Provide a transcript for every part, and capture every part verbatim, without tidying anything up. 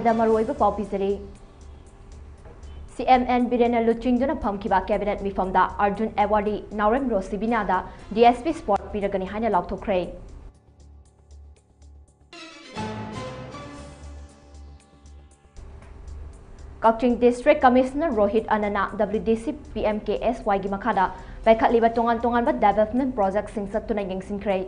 ꯗ ꯃꯔꯨꯑꯣꯏꯕ ꯄꯥꯎ ꯄꯤꯖꯔꯤ꯫ ꯁꯤ ꯑꯦꯝ ꯑꯦꯟ ꯕꯤꯔꯦꯟꯅ ꯂꯨꯆꯤꯡꯗꯨꯅ ꯐꯝꯈꯤꯕ cabinet ꯃꯤꯐꯝꯗ ꯑꯔꯖꯨꯟ awardee ꯅꯥꯎꯔꯦꯝ ꯔꯣꯁꯤꯕꯤꯅꯥꯗ D S P spot ꯄꯤꯔꯒꯅꯤ ꯍꯥꯏꯅ ꯂꯥꯎꯊꯣꯛꯈ꯭ꯔꯦ꯫ ꯀꯛꯆꯤꯡ District Commissioner ꯔꯣꯍꯤꯠ ꯑꯅꯟꯅ W D C P M K S Y ꯒꯤ ꯃꯈꯥꯗ ꯄꯥꯏꯈꯠꯂꯤꯕ ꯇꯣꯉꯥꯟ ꯇꯣꯉꯥꯟꯕ development project ꯁꯤꯡ ꯆꯠꯇꯨꯅ ꯌꯦꯡꯁꯤꯟꯈ꯭ꯔꯦ꯫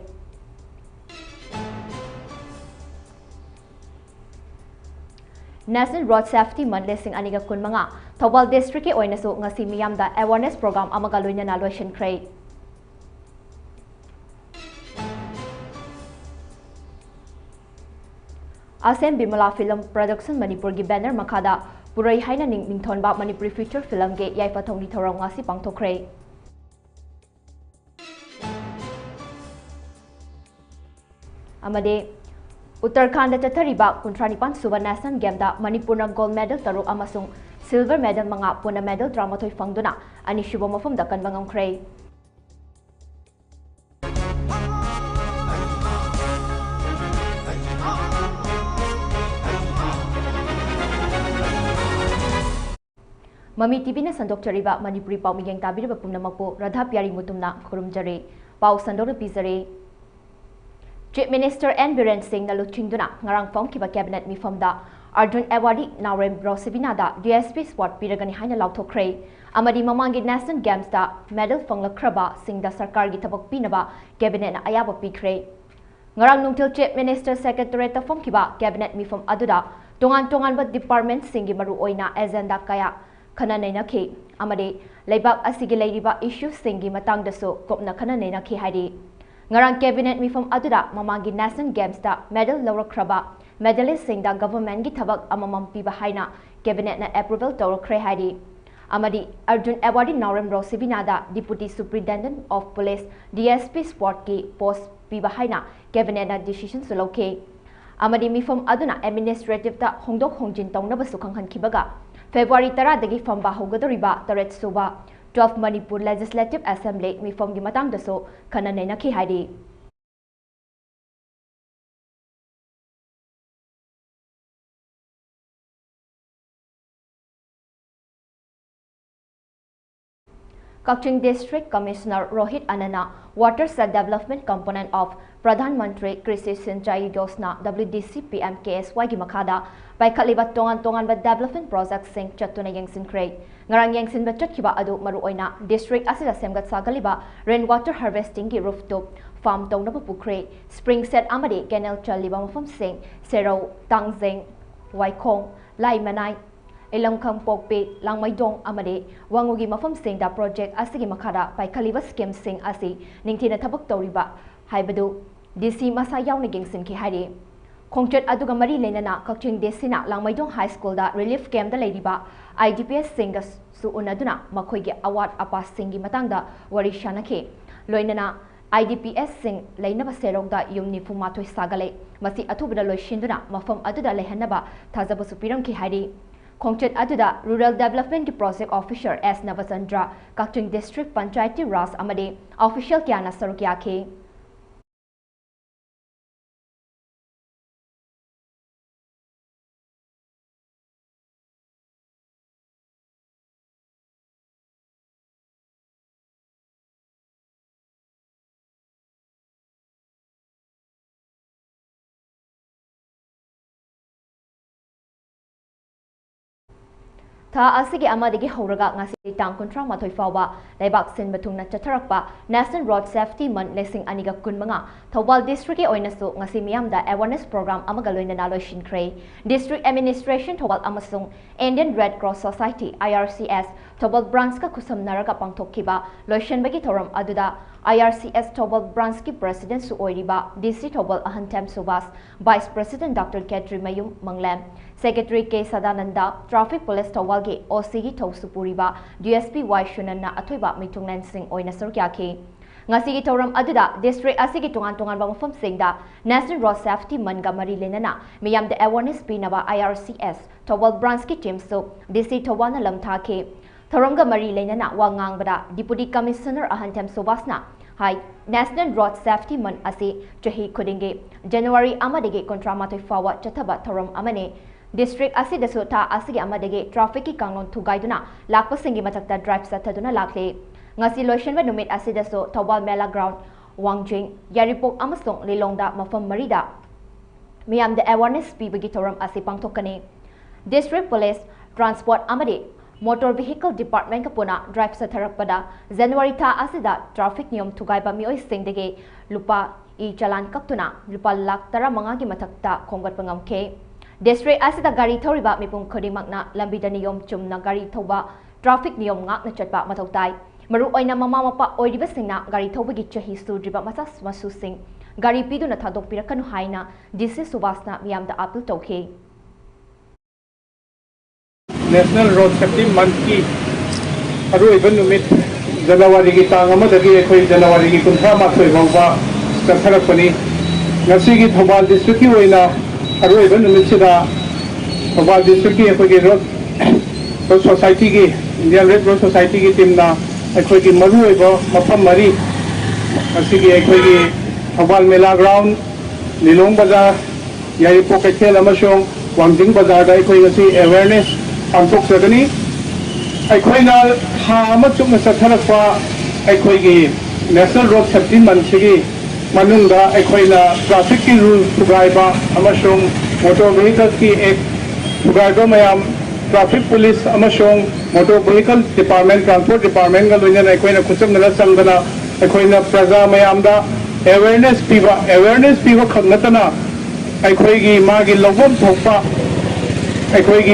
National Road Safety Month ꯂꯤꯁꯤꯡ ꯑꯅꯤꯒ ꯀꯨꯟꯃꯉꯥ ꯊꯧꯕꯥꯜ district ꯀꯤ ꯑꯣꯏꯅꯁꯨ ꯉꯁꯤ ꯃꯤꯌꯥꯝꯗ awareness program ꯑꯃꯒ ꯂꯣꯏꯅꯅ ꯂꯣꯏꯁꯤꯟꯈ꯭ꯔꯦ꯫ ꯑꯁꯦꯝ ꯕꯤꯃꯂꯥ Film Production ꯃꯅꯤꯄꯨꯔꯒꯤ banner ꯃꯈꯥꯗ ꯄꯨꯔꯩ ꯍꯥꯏꯅ ꯅꯤꯡ-, ꯃꯤꯡꯊꯣꯟꯕ ꯃꯅꯤꯄꯨꯔꯤ feature film ꯒꯤ ꯌꯥꯏꯐ ꯊꯧꯅꯤ ꯊꯧꯔꯝ ꯉꯁꯤ ꯄꯥꯡꯊꯣꯛꯈ꯭ꯔꯦ꯫ ꯑꯃꯗꯤ ꯎꯠꯇꯔꯈꯥꯟꯗ ꯆꯠꯊꯔꯤꯕ ꯀꯨꯟꯊ꯭ꯔꯥ ꯅꯤꯄꯥꯟ ꯁꯨꯕ National Game ꯗ ꯃꯅꯤꯄꯨꯔꯅ gold medal ꯇꯔꯨꯛ ꯑꯃꯁꯨꯡ silver medal ꯃꯉꯥ, ꯄꯨꯟꯅ medal ꯇꯔꯥꯃꯥꯊꯣꯏ ꯐꯪꯗꯨꯅ ꯑꯅꯤꯁꯨꯕ ꯃꯐꯝꯗ ꯀꯟꯕ ꯉꯝꯈ꯭ꯔꯦ꯫ ꯃꯃꯤ ꯇꯤꯚꯤꯅ ꯁꯟꯗꯣꯛꯆꯔꯤꯕ ꯃꯅꯤꯄꯨꯔꯤ ꯄꯥꯎ ꯃꯤꯠꯌꯦꯡ ꯇꯥꯕꯤꯔꯤꯕ ꯄꯨꯝꯅꯃꯛꯄꯨ ꯔꯥꯙꯥ ꯄꯤꯌꯥꯔꯤ ꯃꯨꯇꯨꯝꯅ ꯈꯨꯔꯨꯝꯖꯔꯤ꯫ ꯄꯥꯎ ꯁꯟꯗꯣꯛꯅ ꯄꯤꯖꯔꯤ꯫ Chief Minister N ꯕꯤꯔꯦꯟ ꯁꯤꯡꯅ ꯂꯨꯆꯤꯡꯗꯨꯅ ꯉꯔꯥꯡ ꯐꯝꯈꯤꯕ cabinet ꯃꯤꯐꯝꯗ ꯑꯔꯖꯨꯟ awardee ꯅꯥꯎꯔꯦꯝ ꯔꯣꯁꯤꯕꯤꯅꯥꯗ D S P spot ꯄꯤꯔꯒꯅꯤ ꯍꯥꯏꯅ ꯂꯥꯎꯊꯣꯛꯈ꯭ꯔꯦ꯫ ꯑꯃꯗꯤ ꯃꯃꯥꯡꯒꯤ National Games ꯇ medal ꯐꯪꯂꯛꯈ꯭ꯔꯕꯁꯤꯡꯗ ꯁꯔꯀꯥꯔꯒꯤ ꯊꯕꯛ ꯄꯤꯅꯕ cabinet ꯅ ꯑꯌꯥꯕ ꯄꯤꯈ꯭ꯔꯦ꯫ ꯉꯔꯥꯡ ꯅꯨꯡꯊꯤꯜ Chief Minister Secretariat ꯇ ꯐꯝꯈꯤꯕ cabinet ꯃꯤꯐꯝ ꯑꯗꯨꯗ ꯇꯣꯉꯥꯟ ꯇꯣꯉꯥꯟꯕ department ꯁꯤꯡꯒꯤ ꯃꯔꯨꯑꯣꯏꯅ agenda ꯀꯌꯥ ꯈꯟꯅ ꯅꯩꯅꯈꯤ ꯑꯃꯗꯤ ꯂꯩꯕꯥꯛ ꯑꯁꯤꯒꯤ ꯂꯩꯔꯤꯕ issue ꯁꯤꯡꯒꯤ ꯃꯇꯥꯡꯗꯁꯨ ꯀꯨꯞꯅ ꯈꯟꯅ ꯅꯩꯅꯈꯤ ꯍꯥꯏꯔꯤ꯫ ꯉꯔꯥꯡ cabinet ꯃꯤꯐꯝ ꯑꯗꯨꯗ ꯃꯃꯥꯡꯒꯤ National Games ꯇ medal ꯂꯧꯔꯛꯈ꯭ꯔꯕ medalist ꯁꯤꯡꯗ government ꯀꯤ ꯊꯕꯛ ꯑꯃꯃꯝ ꯄꯤꯕ ꯍꯥꯏꯅ cabinet ꯅ approval ꯇꯧꯔꯛꯈ꯭ꯔꯦ ꯍꯥꯏꯔꯤ꯫ ꯑꯃꯗꯤ Arjun awardee Naorem ꯔꯣꯁꯤꯕꯤꯅꯥꯗ Deputy Superintendent of Police, D S P spot ꯀꯤ post ꯄꯤꯕ ꯍꯥꯏꯅ cabinet ꯅ decision ꯁꯨ ꯂꯧꯈꯤ꯫ ꯑꯃꯗꯤ ꯃꯤꯐꯝ ꯑꯗꯨꯅ administrative ꯇ ꯍꯣꯡꯗꯣꯛ ꯍꯣꯡꯖꯤꯟ ꯇꯧꯅꯕꯁꯨ ꯈꯪꯍꯟꯈꯤꯕꯒ, February ꯇꯔꯥꯗꯒꯤ ꯐꯝꯕ ꯍꯧꯒꯗꯧꯔꯤꯕ ꯇꯔꯦꯠ ꯁꯨꯕ twelve Manipur Legislative Assembly ꯃꯤꯐꯝꯒꯤ ꯃꯇꯥꯡꯗꯁꯨ ꯈꯟꯅ ꯅꯩꯅꯈꯤ ꯍꯥꯏꯔꯤ꯫ Kakching District Commissioner Rohit Anandꯅ Watershed Development Component of Pradhan Mantri Krishi Sinchai Yojana, W D C P M K S Y ꯒꯤ ꯃꯈꯥꯗ ꯄꯥꯏꯈꯠꯂꯤꯕ ꯇꯣꯉꯥꯟ ꯇꯣꯉꯥꯟꯕ development projectꯁꯤꯡ ꯆꯠꯇꯨꯅ ꯌꯦꯡꯁꯤꯟꯈ꯭ꯔꯦ꯫ ꯉꯔꯥꯡ ꯌꯦꯡꯁꯤꯟꯕ ꯆꯠꯈꯤꯕ ꯑꯗꯨ ꯃꯔꯨꯑꯣꯏꯅ district ꯑꯁꯤꯗ ꯁꯦꯝꯒꯠ ꯁꯥꯒꯠꯂꯤꯕ rain water harvestingꯒꯤ rooftop farm ꯇꯧꯅꯕ ꯄꯨꯈ꯭ꯔꯤ, spring shed ꯑꯃꯗꯤ canal ꯆꯜꯂꯤꯕ ꯃꯐꯝꯁꯤꯡ, ꯁꯦꯔꯧ, ꯇꯥꯡꯖꯦꯡ, ꯋꯥꯏꯈꯣꯡ, ꯂꯥꯏꯃꯅꯥꯏ, ꯏꯂꯝ ꯀꯥꯡꯄꯣꯛꯄꯤ, ꯂꯥꯡꯃꯩꯗꯣꯡ ꯑꯃꯗꯤ ꯋꯥꯉꯨꯒꯤ ꯃꯐꯝꯁꯤꯡꯗ project ꯑꯁꯤꯒꯤ ꯃꯈꯥꯗ ꯄꯥꯏꯈꯠꯂꯤꯕ schemeꯁꯤꯡ ꯑꯁꯤ ꯅꯤꯡꯊꯤꯅ ꯊꯕꯛ ꯇꯧꯔꯤꯕ ꯍꯥꯏꯕꯗꯨ D C ꯃꯁꯥ ꯌꯥꯎꯅ ꯌꯦꯡꯁꯤꯟꯈꯤ ꯍꯥꯏꯔꯤ꯫ ꯈꯣꯡꯆꯠ ꯑꯗꯨꯒ ꯃꯔꯤ ꯂꯩꯅꯅ ꯀꯛꯆꯤꯡ D Cꯅ ꯂꯥꯡꯃꯩꯗꯣꯡ High Schoolꯗ relief campꯇ ꯂꯩꯔꯤꯕ I D P Sꯁꯤꯡꯒꯁꯨ ꯎꯅꯗꯨꯅ ꯃꯈꯣꯏꯒꯤ ꯑꯋꯥꯠ ꯑꯄꯥꯁꯤꯡꯒꯤ ꯃꯇꯥꯡꯗ ꯋꯥꯔꯤ ꯁꯥꯅꯈꯤ꯫ ꯂꯣꯏꯅꯅ I D P Sꯁꯤꯡ ꯂꯩꯅꯕ ꯁꯦꯔꯧꯗ ꯌꯨꯝ ꯅꯤꯐꯨ ꯃꯥꯊꯣꯏ ꯁꯥꯒꯠꯂꯦ꯫ ꯃꯁꯤ ꯑꯊꯨꯕꯗ ꯂꯣꯏꯁꯤꯟꯗꯨꯅ ꯃꯐꯝ ꯑꯗꯨꯗ ꯂꯩꯍꯟꯅꯕ ꯊꯥꯖꯕꯁꯨ ꯄꯤꯔꯝꯈꯤ ꯍꯥꯏꯔꯤ꯫ ꯈꯣꯡꯆꯠ ꯑꯗꯨꯗ Rural Developmentꯀꯤ Project Officer S ꯅꯕꯆꯟꯗ꯭ꯔ, ꯀꯛꯆꯤꯡ District Panchayati Raj ꯑꯃꯗꯤ official ꯀꯌꯥꯅ ꯁꯔꯨꯛ ꯌꯥꯈꯤ꯫ ꯊꯥ ꯑꯁꯤꯒꯤ ꯑꯃꯗꯒꯤ ꯍꯧꯔꯒ ꯉꯁꯤ ꯇꯥꯡ ꯀꯨꯟꯊ꯭ꯔꯥ ꯃꯥꯊꯣꯏ ꯐꯥꯎꯕ ꯂꯩꯕꯥꯛ ꯁꯤꯟꯕ ꯊꯨꯡꯅ ꯆꯠꯊꯔꯛꯄ National Road Safety Month ꯂꯤꯁꯤꯡ ꯑꯅꯤꯒ ꯀꯨꯟꯃꯉꯥ ꯊꯧꯕꯥꯜ districtꯀꯤ ꯑꯣꯏꯅꯁꯨ ꯉꯁꯤ ꯃꯤꯌꯥꯝꯗ awareness program ꯑꯃꯒ ꯂꯣꯏꯅꯅ ꯂꯣꯏꯁꯤꯟꯈ꯭ꯔꯦ꯫ District Administration ꯊꯧꯕꯥꯜ ꯑꯃꯁꯨꯡ Indian Red Cross Society, I R C S, Thoubal branchꯀ ꯈꯨꯠꯁꯝꯅꯔꯒ ꯄꯥꯡꯊꯣꯛꯈꯤꯕ ꯂꯣꯏꯁꯤꯟꯕꯒꯤ ꯊꯧꯔꯝ ꯑꯗꯨꯗ I R C S Thoubal branchꯀꯤ presidentꯁꯨ ꯑꯣꯏꯔꯤꯕ D C Thoubal ꯑꯍꯟꯊꯦꯝ Subhas, Vice President Doctor ꯈꯦꯇ꯭ꯔꯤꯃꯌꯨꯝ ꯃꯪꯂꯦꯝ, Secretary K Sadananda, Traffic Police ꯊꯧꯕꯥꯜꯒꯤ O Cꯒꯤ ꯊꯧꯁꯨ ꯄꯨꯔꯤꯕ D S P Y ꯁꯨꯅꯟꯅ ꯑꯊꯣꯏꯕ ꯃꯤꯊꯨꯡꯂꯦꯟꯁꯤꯡ ꯑꯣꯏꯅ ꯁꯔꯨꯛ ꯌꯥꯈꯤ꯫ ꯉꯁꯤꯒꯤ ꯊꯧꯔꯝ ꯑꯗꯨꯗ district ꯑꯁꯤꯒꯤ ꯇꯣꯉꯥꯟ ꯇꯣꯉꯥꯟꯕ ꯃꯐꯝꯁꯤꯡꯗ National Road Safety Monthꯒ ꯃꯔꯤ ꯂꯩꯅꯅ ꯃꯤꯌꯥꯝꯗ awareness ꯄꯤꯅꯕ I R C S Thoubal branchꯀꯤ teamꯁꯨ D C ꯊꯧꯕꯥꯜꯅ ꯂꯝ ꯊꯥꯈꯤ꯫ ꯊꯧꯔꯝꯒ ꯃꯔꯤ ꯂꯩꯅꯅ ꯋꯥ ꯉꯥꯡꯕꯗ Deputy Commissioner ꯑꯍꯟꯊꯦꯝ ꯁꯨꯕꯥꯁꯅ ꯍꯥꯏ, National Road Safety Month ꯑꯁꯤ ꯆꯍꯤ ꯈꯨꯗꯤꯡꯒꯤ January ꯑꯃꯗꯒꯤ ꯀꯨꯟꯊ꯭ꯔꯥ ꯃꯥꯊꯣꯏ ꯐꯥꯎꯕ ꯆꯠꯊꯕ ꯊꯧꯔꯝ ꯑꯃꯅꯤ꯫ District ꯑꯁꯤꯗꯁꯨ ꯊꯥ ꯑꯁꯤꯒꯤ ꯑꯃꯗꯒꯤ trafficꯀꯤ ꯀꯥꯡꯂꯣꯟ ꯊꯨꯒꯥꯏꯗꯨꯅ ꯂꯥꯛꯄꯁꯤꯡꯒꯤ ꯃꯊꯛꯇ drive ꯆꯠꯊꯗꯨꯅ ꯂꯥꯛꯂꯤ꯫ ꯉꯁꯤ ꯂꯣꯏꯁꯤꯟꯕ ꯅꯨꯃꯤꯠ ꯑꯁꯤꯗꯁꯨ ꯊꯧꯕꯥꯜ ꯃꯦꯂꯥ ꯒ꯭ꯔꯥꯎꯟ, ꯋꯥꯡꯖꯤꯡ, ꯌꯥꯏꯔꯤꯄꯣꯛ ꯑꯃꯁꯨꯡ ꯂꯤꯂꯣꯡꯗ ꯃꯐꯝ ꯃꯔꯤꯗ ꯃꯤꯌꯥꯝꯗ ꯑꯦꯋꯥꯔꯅꯦꯁ ꯄꯤꯕꯒꯤ ꯊꯧꯔꯝ ꯑꯁꯤ ꯄꯥꯡꯊꯣꯛꯀꯅꯤ꯫ ꯗꯤꯁꯇ꯭ꯔꯤꯛ ꯄꯨꯂꯤꯁ, ꯇ꯭ꯔꯥꯟꯁꯄꯣꯔꯠ ꯑꯃꯗꯤ ꯃꯣꯇꯣꯔ ꯚꯤꯍꯤꯀꯜ ꯗꯤꯄꯥꯔꯠꯃꯦꯟꯒ ꯄꯨꯟꯅ ꯗ꯭ꯔꯥꯏꯚ ꯆꯠꯊꯔꯛꯄꯗ ꯖꯅꯋꯥꯔꯤ ꯊꯥ ꯑꯁꯤꯗ ꯇ꯭ꯔꯥꯐꯤꯛ ꯅꯤꯌꯣꯝ ꯊꯨꯒꯥꯏꯕ ꯃꯤꯑꯣꯏꯁꯤꯡꯗꯒꯤ ꯂꯨꯄꯥ ꯏ ꯆꯂꯥꯟ ꯀꯛꯇꯨꯅ ꯂꯨꯄꯥ ꯂꯥꯈ ꯇꯔꯥꯃꯉꯥꯒꯤ ꯃꯊꯛꯇ ꯈꯣꯝꯒꯠꯄ ꯉꯝꯈꯤ꯫ ꯗꯤꯁꯇ꯭ꯔꯤꯛ ꯑꯁꯤꯗ ꯒꯥꯔꯤ ꯊꯧꯔꯤꯕ ꯃꯤꯄꯨꯝ ꯈꯨꯗꯤꯡꯃꯛꯅ ꯂꯝꯕꯤꯗ ꯅꯤꯌꯣꯝ ꯆꯨꯝꯅ ꯒꯥꯔꯤ ꯊꯧꯕ, ꯇ꯭ꯔꯥꯐꯤꯛ ꯅꯤꯌꯣꯝ ꯉꯥꯛꯅ ꯆꯠꯄ ꯃꯊꯧ ꯇꯥꯏ꯫ ꯃꯔꯨꯑꯣꯏꯅ ꯃꯃꯥ ꯃꯄꯥ ꯑꯣꯏꯔꯤꯕꯁꯤꯡꯅ ꯒꯥꯔꯤ ꯊꯧꯕꯒꯤ ꯆꯍꯤ ꯁꯨꯗ꯭ꯔꯤꯕ ꯃꯆꯥ ꯃꯁꯨꯁꯤꯡ ꯒꯥꯔꯤ ꯄꯤꯗꯨꯅ ꯊꯥꯗꯣꯛꯄꯤꯔꯛꯀꯅꯨ ꯍꯥꯏꯅ ꯗꯤ ꯁꯤ ꯁꯨꯕꯥꯁꯅ ꯃꯤꯌꯥꯝꯗ ꯑꯥꯄꯤꯜ ꯇꯧꯈꯤ꯫ National Road Safety Monthꯀꯤ ꯑꯔꯣꯏꯕ ꯅꯨꯃꯤꯠ, ꯖꯅꯋꯥꯔꯤꯒꯤ ꯇꯥꯡ ꯑꯃꯗꯒꯤ ꯑꯩꯈꯣꯏ ꯖꯅꯋꯥꯔꯤꯒꯤ ꯀꯨꯟꯊ꯭ꯔꯥ ꯃꯥꯊꯣꯏ ꯐꯥꯎꯕ ꯆꯠꯊꯔꯛꯄꯅꯤ꯫ ꯉꯁꯤꯒꯤ ꯊꯧꯕꯥꯜ ꯗꯤꯁꯇ꯭ꯔꯤꯛꯀꯤ ꯑꯣꯏꯅ ꯑꯔꯣꯏꯕ ꯅꯨꯃꯤꯠꯁꯤꯗ ꯊꯧꯕꯥꯜ ꯗꯤꯁꯇ꯭ꯔꯤꯛꯀꯤ ꯑꯩꯈꯣꯏꯒꯤ ꯔꯣꯗ, ꯔꯣꯗ ꯁꯣꯁꯥꯏꯇꯤꯒꯤ, Indian Red Road Societyꯒꯤ ꯇꯤꯝꯅ ꯑꯩꯈꯣꯏꯒꯤ ꯃꯔꯨꯑꯣꯏꯕ ꯃꯐꯝ ꯃꯔꯤ, ꯃꯁꯤꯒꯤ ꯑꯩꯈꯣꯏꯒꯤ ꯊꯧꯕꯥꯜ ꯃꯦꯂꯥ ꯒ꯭ꯔꯥꯎꯟ, ꯂꯤꯂꯣꯡ ꯕꯖꯥꯔ, ꯌꯥꯏꯔꯤꯄꯣꯛ ꯀꯩꯊꯦꯜ ꯑꯃꯁꯨꯡ ꯋꯥꯡꯖꯤꯡ ꯕꯖꯥꯔꯗ ꯑꯩꯈꯣꯏ ꯉꯁꯤ ꯑꯦꯋꯦꯔꯅꯦꯁ ꯄꯥꯡꯊꯣꯛꯆꯒꯅꯤ꯫ ꯑꯩꯈꯣꯏꯅ ꯊꯥ ꯑꯃ ꯆꯨꯞꯅ ꯆꯠꯊꯔꯛꯄ ꯑꯩꯈꯣꯏꯒꯤ National Road Safety Monthꯁꯤꯒꯤ ꯃꯅꯨꯡꯗ ꯑꯩꯈꯣꯏꯅ ꯇ꯭ꯔꯥꯐꯤꯛꯀꯤ ꯔꯨꯜ ꯊꯨꯒꯥꯏꯕ ꯑꯃꯁꯨꯡ ꯃꯣꯇꯣꯔ ꯚꯤꯍꯤꯀꯜꯁꯀꯤ ꯑꯦꯛ ꯊꯨꯒꯥꯏꯕ ꯃꯌꯥꯝ, ꯇ꯭ꯔꯥꯐꯤꯛ ꯄꯨꯂꯤꯁ ꯑꯃꯁꯨꯡ ꯃꯣꯇꯣꯔ ꯚꯤꯍꯤꯀꯜ ꯗꯤꯄꯥꯔꯠꯃꯦꯟ, ꯇ꯭ꯔꯥꯟꯁꯄꯣꯔꯠ ꯗꯤꯄꯥꯔꯠꯃꯦꯟꯒ ꯂꯣꯏꯅꯅ ꯑꯩꯈꯣꯏꯅ ꯈꯨꯠꯆꯪꯗꯅ ꯆꯪꯗꯅ ꯑꯩꯈꯣꯏꯅ ꯄ꯭ꯔꯖꯥ ꯃꯌꯥꯝꯗ ꯑꯦꯋꯦꯔꯅꯦꯁ ꯄꯤꯕ, ꯑꯦꯋꯦꯔꯅꯦꯁ ꯄꯤꯕ ꯈꯛ ꯅꯠꯇꯅ ꯑꯩꯈꯣꯏꯒꯤ ꯃꯥꯒꯤ ꯂꯧꯐꯝ ꯊꯣꯛꯄ ꯑꯩꯈꯣꯏꯒꯤ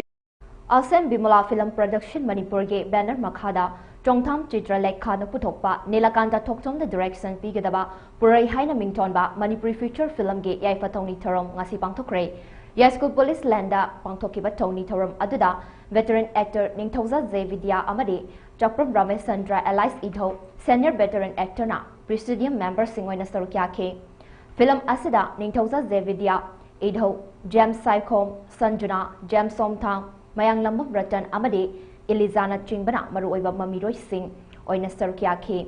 ꯑꯁꯦꯝ ꯕꯤꯃꯂꯥ ꯐꯤꯂꯝ ꯄ꯭ꯔꯗꯛꯁꯟ ꯃꯅꯤꯄꯨꯔꯒꯤ ꯕꯦꯅꯔ ꯃꯈꯥꯗ ꯆꯣꯡꯊꯥꯝ ꯆꯤꯇ꯭ꯔꯂꯦꯈꯥꯅ ꯄꯨꯊꯣꯛꯄ ꯅꯤꯂꯀꯥꯟꯇ ꯊꯣꯛꯆꯣꯝꯗ ꯗꯤꯔꯦꯛꯁꯟ ꯄꯤꯒꯗꯕ ꯄꯨꯔꯩ ꯍꯥꯏꯅ ꯃꯤꯡꯊꯣꯟꯕ ꯃꯅꯤꯄꯨꯔꯤ ꯐꯤꯆꯔ ꯐꯤꯂꯝꯒꯤ ꯌꯥꯏꯐ ꯊꯧꯅꯤ ꯊꯧꯔꯝ ꯉꯁꯤ ꯄꯥꯡꯊꯣꯛꯈ꯭ꯔꯦ꯫ ꯌꯥꯏꯁ꯭ꯀꯨꯜ ꯄꯨꯂꯤꯁ ꯂꯦꯟꯗ ꯄꯥꯡꯊꯣꯛꯈꯤꯕ ꯊꯧꯅꯤ ꯊꯧꯔꯝ ꯑꯗꯨꯗ ꯚꯦꯇꯔꯟ ꯑꯦꯛꯇꯔ ꯅꯤꯡꯊꯧꯖꯥ ꯖꯦ ꯕꯤꯗ꯭ꯌꯥ ꯑꯃꯗꯤ ꯆꯥꯛꯄ꯭ꯔꯝ ꯔꯥꯃꯦꯁꯆꯟꯗ꯭ꯔ alias ꯏꯙꯧ, ꯁꯦꯅꯤꯌꯔ ꯚꯦꯇꯔꯟ ꯑꯦꯛꯇꯔꯅ ꯄ꯭ꯔꯤꯁꯤꯗꯤꯌꯝ ꯃꯦꯝꯕꯔꯁꯤꯡ ꯑꯣꯏꯅ ꯁꯔꯨꯛ ꯌꯥꯈꯤ꯫ ꯐꯤꯂꯝ ꯑꯁꯤꯗ ꯅꯤꯡꯊꯧꯖꯥ ꯖꯦ ꯕꯤꯗ꯭ꯌꯥ, ꯏꯙꯧ, ꯖꯦꯝꯁ ꯁꯥꯏꯈꯣꯝ, ꯁꯟꯖꯨꯅꯥ, ꯖꯦꯝꯁ ꯁꯣꯝꯊꯥꯡ, ꯃꯌꯥꯡꯂꯝꯕꯝ ꯔꯇꯟ ꯑꯃꯗꯤ ꯏꯂꯤꯖꯥꯅꯆꯤꯡꯕꯅ ꯃꯔꯨꯑꯣꯏꯕ ꯃꯃꯤꯔꯣꯏꯁꯤꯡ ꯑꯣꯏꯅ ꯁꯔꯨꯛ ꯌꯥꯈꯤ꯫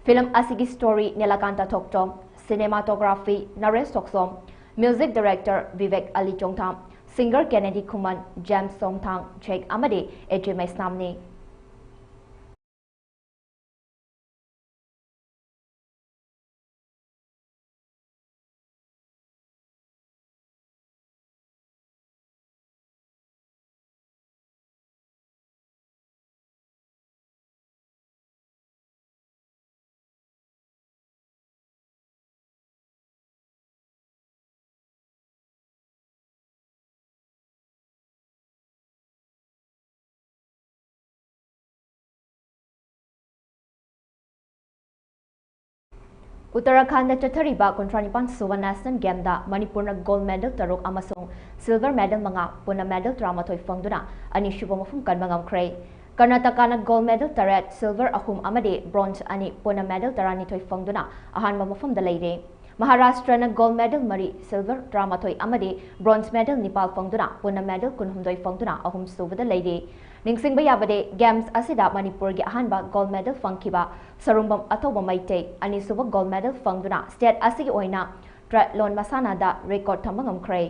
ꯐꯤꯂꯝ ꯑꯁꯤꯒꯤ ꯁ꯭ꯇꯣꯔꯤ ꯅꯤꯂꯀꯥꯟꯇ ꯊꯣꯛꯆꯣꯝ, ꯁꯤꯅꯦꯃꯥꯇꯣꯒ꯭ꯔꯥꯐꯤ ꯅꯔꯦꯁ ꯊꯣꯛꯆꯣꯝ, ꯃ꯭ꯌꯨꯖꯤꯛ ꯗꯥꯏꯔꯦꯛꯇꯔ ꯚꯤꯕꯦꯛ ꯑꯂꯤ ꯆꯣꯡꯊꯥꯝ, ꯁꯤꯡꯒꯔ ꯀꯦꯅꯦꯗꯤ ꯈꯨꯃꯟ, ꯖꯦꯝꯁ ꯁꯣꯝꯊꯥꯡ, ꯖꯦꯛ ꯑꯃꯗꯤ ꯑꯦ ꯖꯦ ꯃꯩꯁꯅꯥꯝꯅꯤ꯫ ꯎꯠꯇꯔꯥꯈꯟꯗ ꯆꯠꯊꯔꯤꯕ ꯀꯨꯟꯊ꯭ꯔꯥ ꯅꯤꯄꯥꯟ ꯁꯨꯕ National Gameꯗ ꯃꯅꯤꯄꯨꯔꯅ gold medal ꯇꯔꯨꯛ ꯑꯃꯁꯨꯡ silver medal ꯃꯉꯥ, ꯄꯨꯟꯅ medal ꯇꯔꯥꯃꯥꯊꯣꯏ ꯐꯪꯗꯨꯅ ꯑꯅꯤꯁꯨꯕ ꯃꯐꯝ ꯀꯟꯕ ꯉꯝꯈ꯭ꯔꯦ꯫ ꯀꯔꯅꯥꯇꯀꯥꯅ gold medal ꯇꯔꯦꯠ, silver ꯑꯍꯨꯝ ꯑꯃꯗꯤ bronze ꯑꯅꯤ, ꯄꯨꯟꯅ medal ꯇꯔꯥꯅꯤꯊꯣꯏ ꯐꯪꯗꯨꯅ ꯑꯍꯥꯟꯕ ꯃꯐꯝꯗ ꯂꯩꯔꯦ꯫ ꯃꯍꯥꯔꯥꯁꯇ꯭ꯔꯅ gold medal ꯃꯔꯤ, silver ꯇꯔꯥꯃꯥꯊꯣꯏ ꯑꯃꯗꯤ bronze medal ꯅꯤꯄꯥꯜ ꯐꯪꯗꯨꯅ ꯄꯨꯟꯅ medal ꯀꯨꯟꯍꯨꯝꯗꯣꯏ ꯐꯪꯗꯨꯅ ꯑꯍꯨꯝꯁꯨꯕꯗ ꯂꯩꯔꯦ꯫ ꯅꯤꯡꯁꯤꯡꯕ ꯌꯥꯕꯗꯤ, games ꯑꯁꯤꯗ ꯃꯅꯤꯄꯨꯔꯒꯤ ꯑꯍꯥꯟꯕ gold medal ꯐꯪꯈꯤꯕ ꯁꯔꯨꯡꯕꯝ ꯑꯊꯧꯕ ꯃꯩꯇꯩ ꯑꯅꯤꯁꯨꯕ gold medal ꯐꯪꯗꯨꯅ state ꯑꯁꯤꯒꯤ ꯑꯣꯏꯅ triathlon ꯃꯁꯥꯟꯅꯗ record ꯊꯝꯕ ꯉꯝꯈ꯭ꯔꯦ꯫